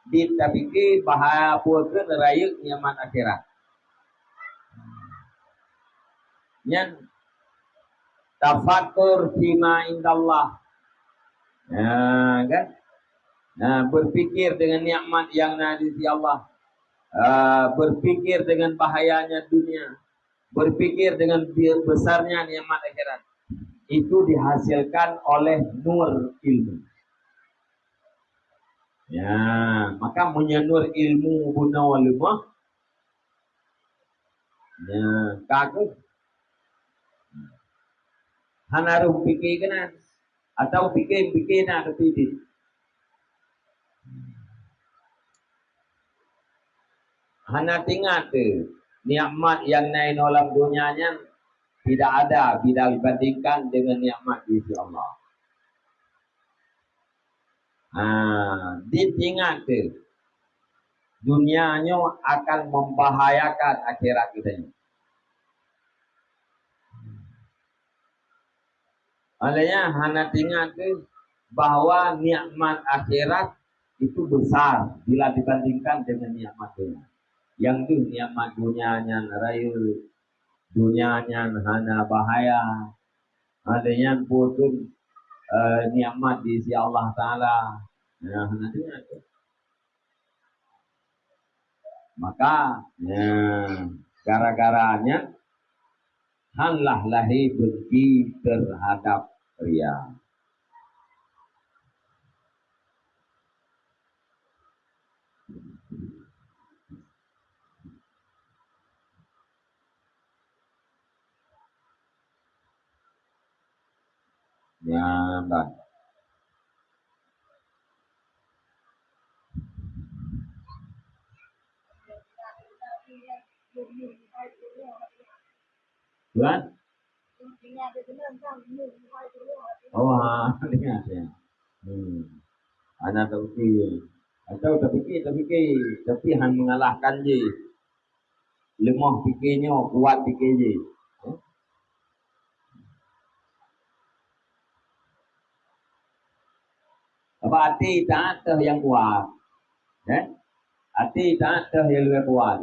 Di tapike bahaya peue keu rayeuk nikmat akhirat. Nyan tafakur fima indallah. Nah, kan? Nah, berpikir dengan nikmat yang na di sisi Allah. Ah, berpikir dengan bahayanya dunia. Berpikir dengan bi-, besarnya nikmat akhirat. Itu dihasilkan oleh nur ilmu. Ya, maka meunyoe nur ilmu bunoe leumoh, ya, ka kheueh. Hana rhom pike keunan. Atau pike-pike na teupidit. Hana teuingat teuh, nikmat nyang na inoe lam donya nyan tidak ada bila dibandingkan dengan nikmat di sisi Allah. Ha, diingat teuh, dunia nyoe akan membahayakan akhirat kita nyoe. Oleh nyan hana teuingat teuh bahwa nikmat akhirat itu besar bila dibandingkan dengan nikmat dunia. Nyang deuh nikmat dunia nyan rayeuk, dunia nyan hana bahaya. Oleh nyan pun, eh, nikmat di sisi Allah Taala. Nah, hana teuingat teuh. Maka, ya, gara-gara nyan, hanlah lahé benci terhadap ria. Nyan ban. Tuan? Oh, ha, ingat ya. Hmm. Hana tapike. Atau tapike, tapike, tapi han mengalahkan jih. Leumoh pike nyoe, kuat pike jih. Sabab até taát teuh nyang kuat. Eh? Até taát teuh nyang leubeh kuat.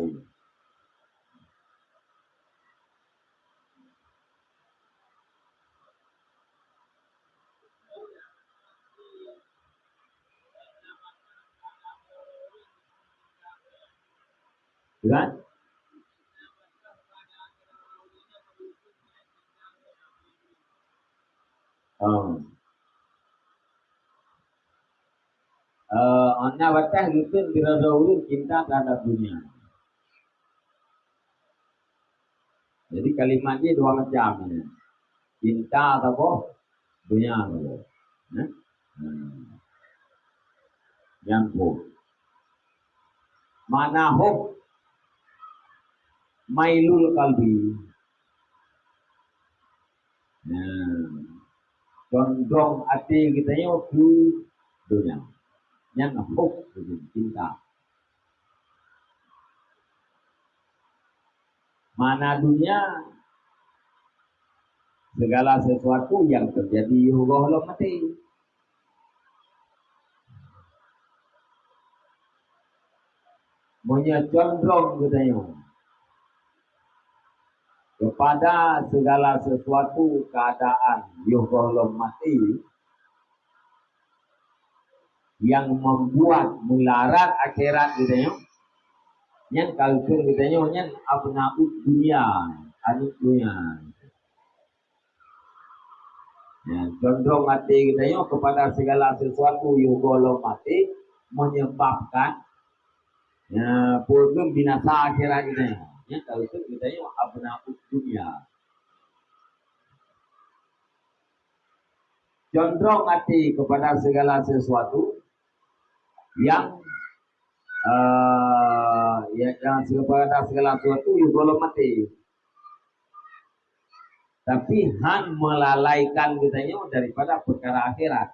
Kan? Oh. Eh, na bataih geukheun di droe-droe ulôn cinta terhadap dunia. Jadi kalimat jih dua macam nyan. Cinta saboh, donya saboh. Nah, hmm. Nyan hub. Makna hub, mailul qalbi. Nah, condong até geutanyoe keu donya. Nyan hub, cinta. Makna dunia, segala sesuatu yang terjadi yoh goh lom maté. Meunyoe condrong geutanyoe kepada segala sesuatu keadaan yoh gohlom maté yang membuat meularat akhirat geutanyoe, nyan ka geukheun geutanyoe nyan abnaud dunya, aneuk donya. Ya, condrong até geutanyoe kepada segala sesuatu yoh gohlom maté menyebabkan, ya, peue binasa akhirat geutanyoe. Nyan ka geukheun geutanyoe abnaud dunya. Condrong até kepada segala sesuatu yang, eh, ya, yang kepada segala sesuatu yoh gohlom maté. Tapi han melalaikan geutanyoe daripada peukara akhirat.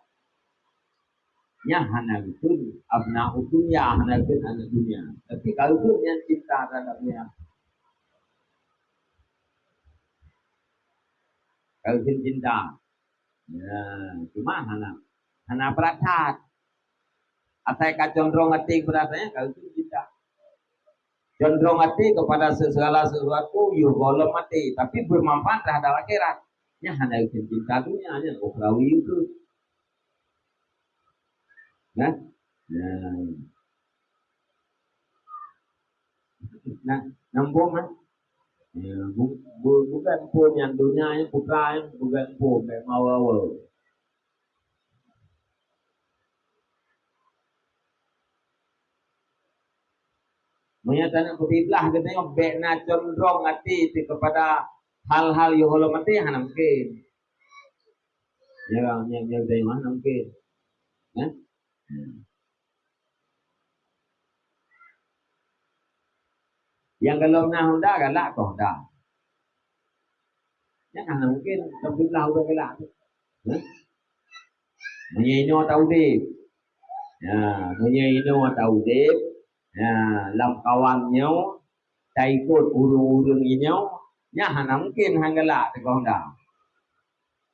Nyan hana geukheun abnaud dunya, hana geukheun aneuk donya. Tapi ka geukheun nyan cinta terhadap dunia. Ka geukheun cinta. Ya, cuma hana, hana brat that. Asai ka condrong até kepada nyan, ka geukheun cinta. Condrong até kepada segala sesuatu yoh gohlom maté, tapi bermanfaat terhadap akhirat. Nyan hana geukheun cinta dunia, nyan ukhrawi geukheun. Nah, nah. Nah, nyambung, kan? Ya, bu-, bu-, bukan pun yang dunia yang putra yang bukan pun, memang awal-awal. Meunyoe taneuk peukiblah geutanyoe, bék na condrong até teuh kepada hal-hal yoh gohlom maté, hana mungken. Ya, nyan, nyan geutanyoe hana mungken. Nah? Nyang gohlom na Honda, galak keu Honda. Nyan hana mungken, teupeublah ubak galak. Hah? Meunyoe inoe taudeb. Ya, meunyoe inoe taudeb, ya, lamkawan nyoe taikot ureuëng-ureuëng inoe, nyan hana mungken han galak teuh keu Honda.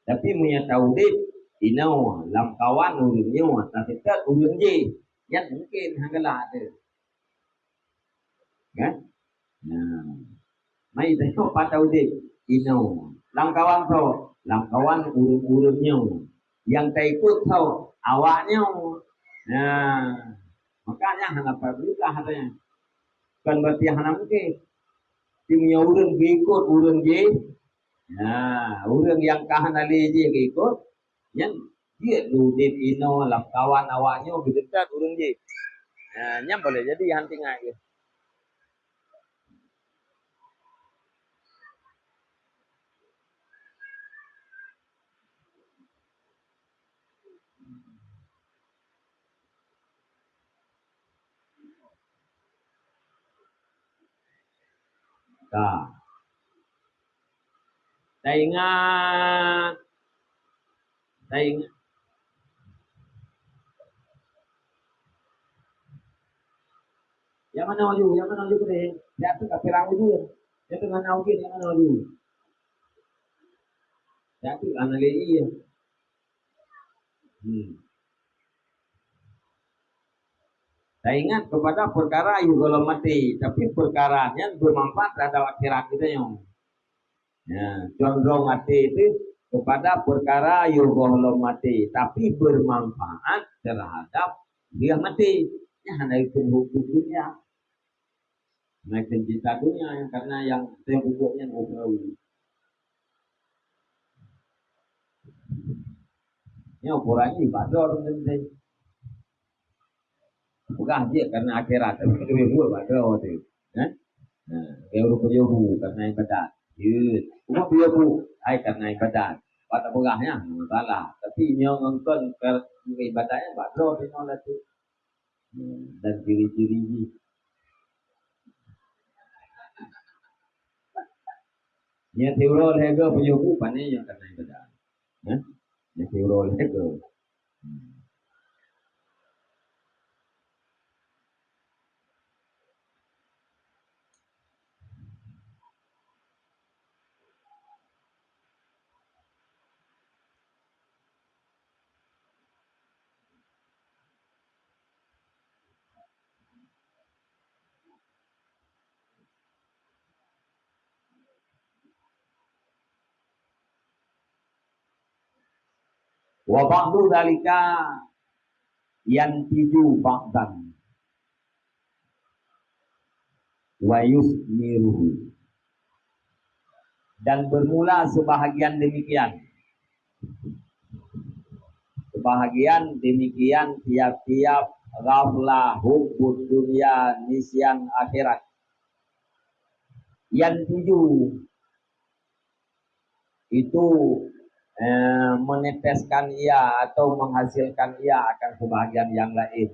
Tapi meunyoe taudeb inoe lamkawan ureuëng nyoe, taseutôt ureuëng jéh, nyan mungken han galak teuh. Kan? Nah, mai tanyoe pat taudeb inoe. Lamkawan soe? Lamkawan ureuëng-ureuëng nyoe. Nyang taikot soe? Awak nyoe. Nah, makanya hana pat beureulah katanya. Bukan berarti hana mungken. Tapi meunyoe ureuëng geuikot ureuëng jéh, nah, ureuëng nyang ka hana lé jéh geuikot, nyan jeuet udeb inoe lamkawan awak nyoe geuseutôt ureuëng jéh. Nah, nyan boleh jadi han teuingat geuh. Ka. Taingat. Taingat. Nyang mana laju? Nyang mana laju keudeh? Nyang tu ka pirang laju. Nyang tu hana ujeuen, nyang mana laju? Nyang tu hana lé ie. Hmm. Taingat kepada peukara yoh gohlom maté, tapi peukara nyan beumanfaat terhadap akhirat geutanyoe. Ya, condrong até teuh kepada peukara yoh gohlom maté, tapi beumanfaat terhadap lheueh maté. Nyan hana geukheun huköm dunia. Hana geukheun cinta dunia, karena nyang teuh peubuet nyan ukhrawi. Nyoe ukoran jih bak droe teuntèe. Peugah jeuet karena akhirat, tapi keuneuk buet bak droe teuh. Kan? Nah, keu ureueng peujoh bu karena ibadat. Jeuet. Ureueng peujoh bu, hai karena ibadat. Bak tapeugah nyan, masalah. Tapi nyoe ngon kon keu ibadat nyan bak droe teuh nyoe lah tu. Hmm, dan ciri-ciri jih. Nyan siuroe lhèe goe peujoh bu, pane nyoe karena ibadat. Hah? Nyan siuroe lhèe goe. Hmm. Wa ba'du dzalika yantiju ba'dan wa yusmiruhu. Dan bermula sebahagian demikian. Sebahagian demikian tiap-tiap ghaflah, hubbud dunya, nisyan akhirat. Yantiju itu, eh, meneteskan ia atau menghasilkan ia akan sebahagian yang lain.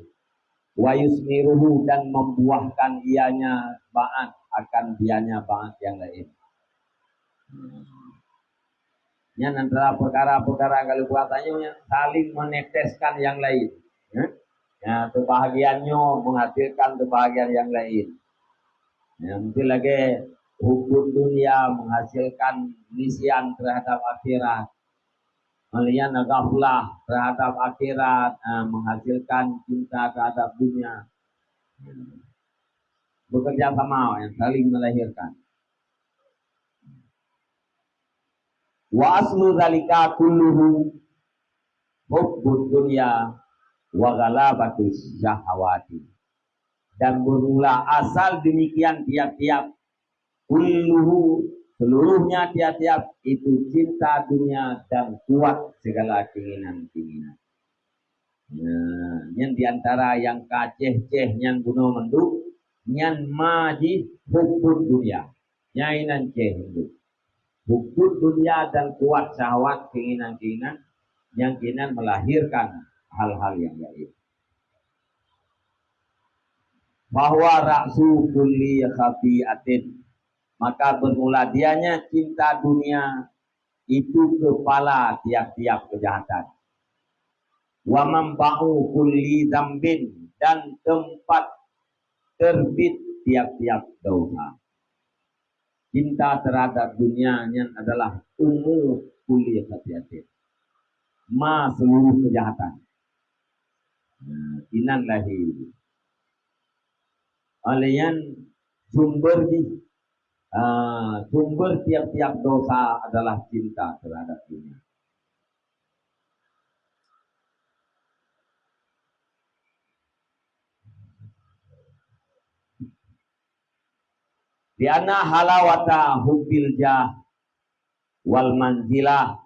Wa yusmiruhu, dan membuahkan ianya ba'd, akan dianya ba'd yang lain. Nyan antara perkara-perkara kalau buat tanyoe nyan saling meneteskan yang lain. Ya? Ya, sebahagian nyoe menghasilkan sebahagian yang lain. Ya, mungkin lagi hubbud dunya menghasilkan nisyan terhadap akhirat. Kemudian ghaflah terhadap akhirat, ah, menghasilkan cinta terhadap dunia. Bekerja sama, yang saling melahirkan. Wa aslu dzalika kulluhu hubbud dunya wa ghalabatus syahawati. Dan bermula asal demikian tiap-tiap, kulluhu, seluruhnya tiap-tiap itu cinta dunia dan kuat segala keinginan-keinginan. Nah, nyan di antara nyang ka céh-céh nyan bunoe mandum, nyan ma jih hubbud dunya. Nyan inan céh mandum. Hubbud dunya dan kuat syahwat, keinginan-keinginan, nyang keinginan melahirkan hal-hal yang gaib. Bahwa ra'su kulli khati'atin, maka bermula dianya cinta dunia itu kepala tiap-tiap kejahatan. Wa manba'u kulli dzambin, dan tempat terbit tiap-tiap dosa. Cinta terhadap dunia nyan adalah ummu kulli khati'atin. Ma seluruh kejahatan. Nah, inan lahé. Oleh nyan sumber jih, ah, sumber tiap-tiap dosa adalah cinta terhadap dunia. Lianna halawata hubbil jah wal manzilah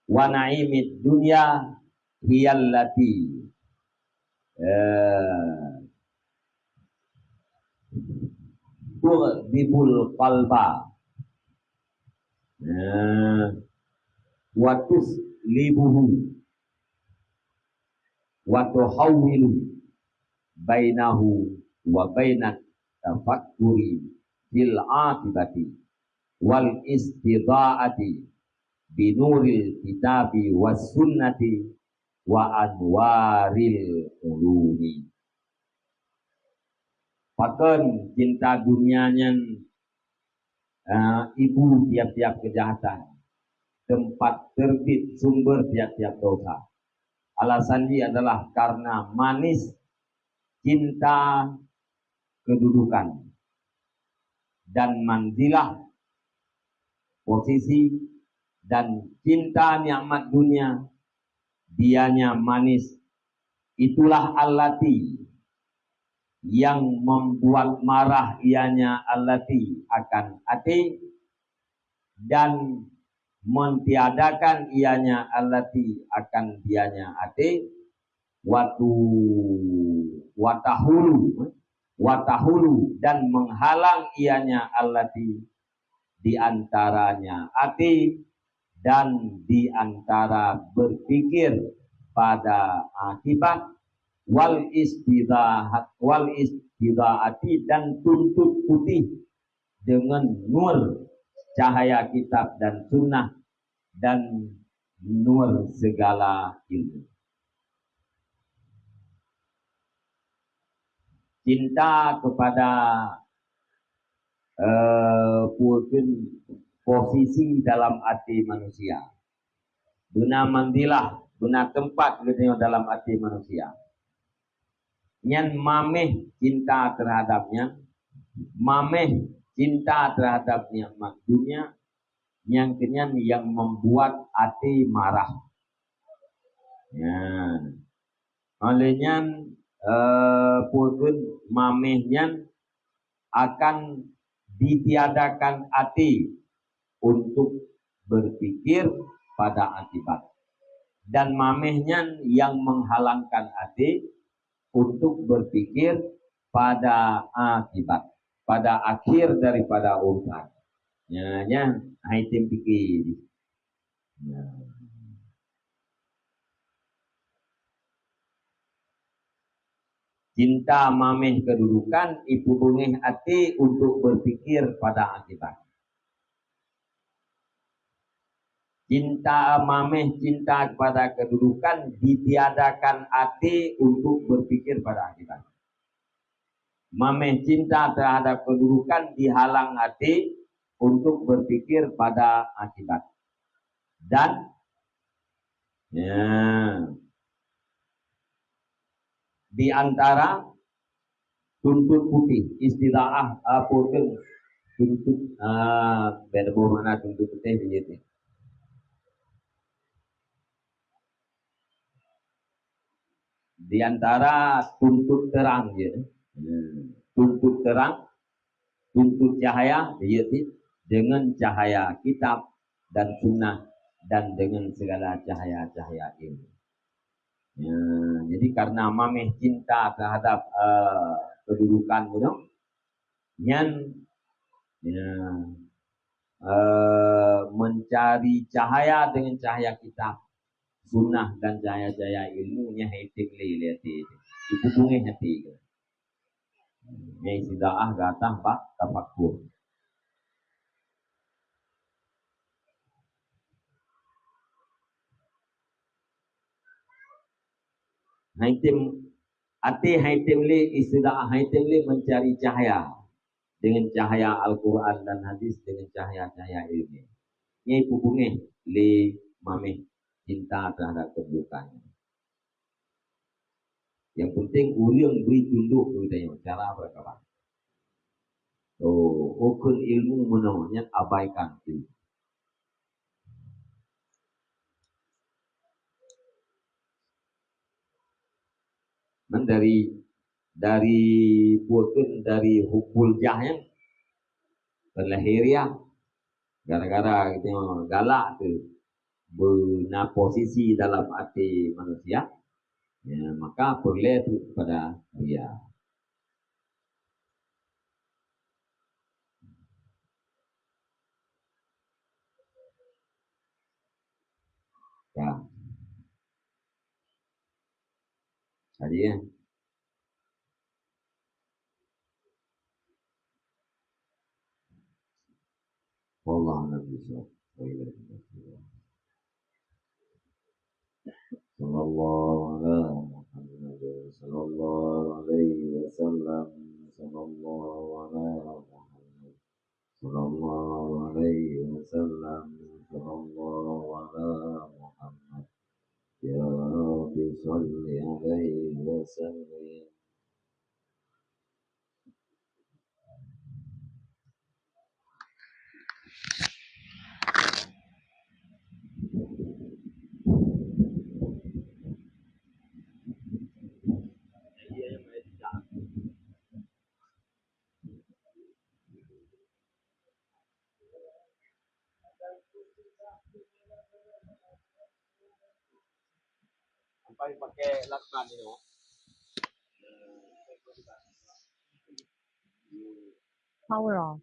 wa na'imid dunya hiyallati, eh, tughdibul qalba, eh, wa tuslibuhu wa tuhawwilu bainahu wa bainat tafakkuri bil aqibati wal istida'ati binuril kitabi was sunnati wa anwaril ulumi. Pakon cinta dunia nyan, ah, ibu tiap-tiap kejahatan, tempat terbit sumber tiap-tiap dosa. Alasan jih adalah karena manis cinta kedudukan dan manzilah, posisi, dan cinta nikmat dunia, dianya manis. Itulah allati yang membuat marah ianya allati akan até, dan mentiadakan ianya allati akan dianya até, watu, watahulu, watahulu, dan menghalang ianya allati di antaranya até dan di antara berpikir pada akibat, wal istidahat, wal istidaati, dan tuntut putih dengan nur cahaya kitab dan sunnah dan nur segala ilmu. Cinta kepada, eh, posisi dalam até manusia. Beuna manzilah, beuna tempat geutanyoe dalam até manusia. Nyan mameh cinta terhadap nyan, mameh cinta terhadap nikmat dunia, nyang keunyan nyang membuat até marah. Nyan. Oleh nyan, eh, peue kheun, mameh nyan akan ditiadakan até untuk berpikir pada akibat. Dan mameh nyan yang menghalangkan até untuk berpikir pada akibat, pada akhir daripada urusan. Nyan, nyan, hai tem pikir. Nyan. Cinta mameh kedudukan, ipeubungeh até untuk berpikir pada akibat. Cinta mameh, cinta kepada kedudukan ditiadakan até untuk berpikir pada akibat. Mameh cinta terhadap kedudukan dihalang até untuk berpikir pada akibat. Dan, ya, di antara tuntut putih, istilah apa tu? Tuntut, ah, beda mana tuntut putih begitu. Di antara tuntut terang je. Hmm. Tuntut terang, tuntut cahaya, dia ti-, dengan cahaya kitab dan sunnah dan dengan segala cahaya-cahaya ilmu. Ya, jadi karena mameh cinta terhadap, eh, kedudukan tu, nyan, ya, eh, mencari cahaya dengan cahaya kitab, sunnah dan cahaya-cahaya ilmu nyan hai tem lé, lé até. Ipeubungeh até. Nyan istilah gata bak tafakur. Hai tem, até hai tem lé, istilah hai tem lé mencari cahaya dengan cahaya Al-Quran dan hadis, dengan cahaya-cahaya ilmu. Nyan ipeubungeh lé mameh cinta terhadap kedudukan. Yang penting, ureueng beri tunduk keu geutanyoe, cara beurakabat. Oh, ukheun ilmu meunoe, nyan abaikan ilmu. Man dari, dari, peue kheun, dari hubbul jah nyan, lahiriah. Gara-gara geutanyoe galak tu beuna posisi dalam até manusia, ya, maka peureulée tu kepada dia. Ya. Tadi, ya. Wallahu a'lam bishawab. Sallallahu ala Muhammad, sallallahu alaihi wasallam, sallallahu ala Muhammad, sallallahu alaihi wasallam, sallallahu ala Muhammad. Ya Rabbi, salli alaihi wasallim. Sampai pakai lakban ni, oh. Power off.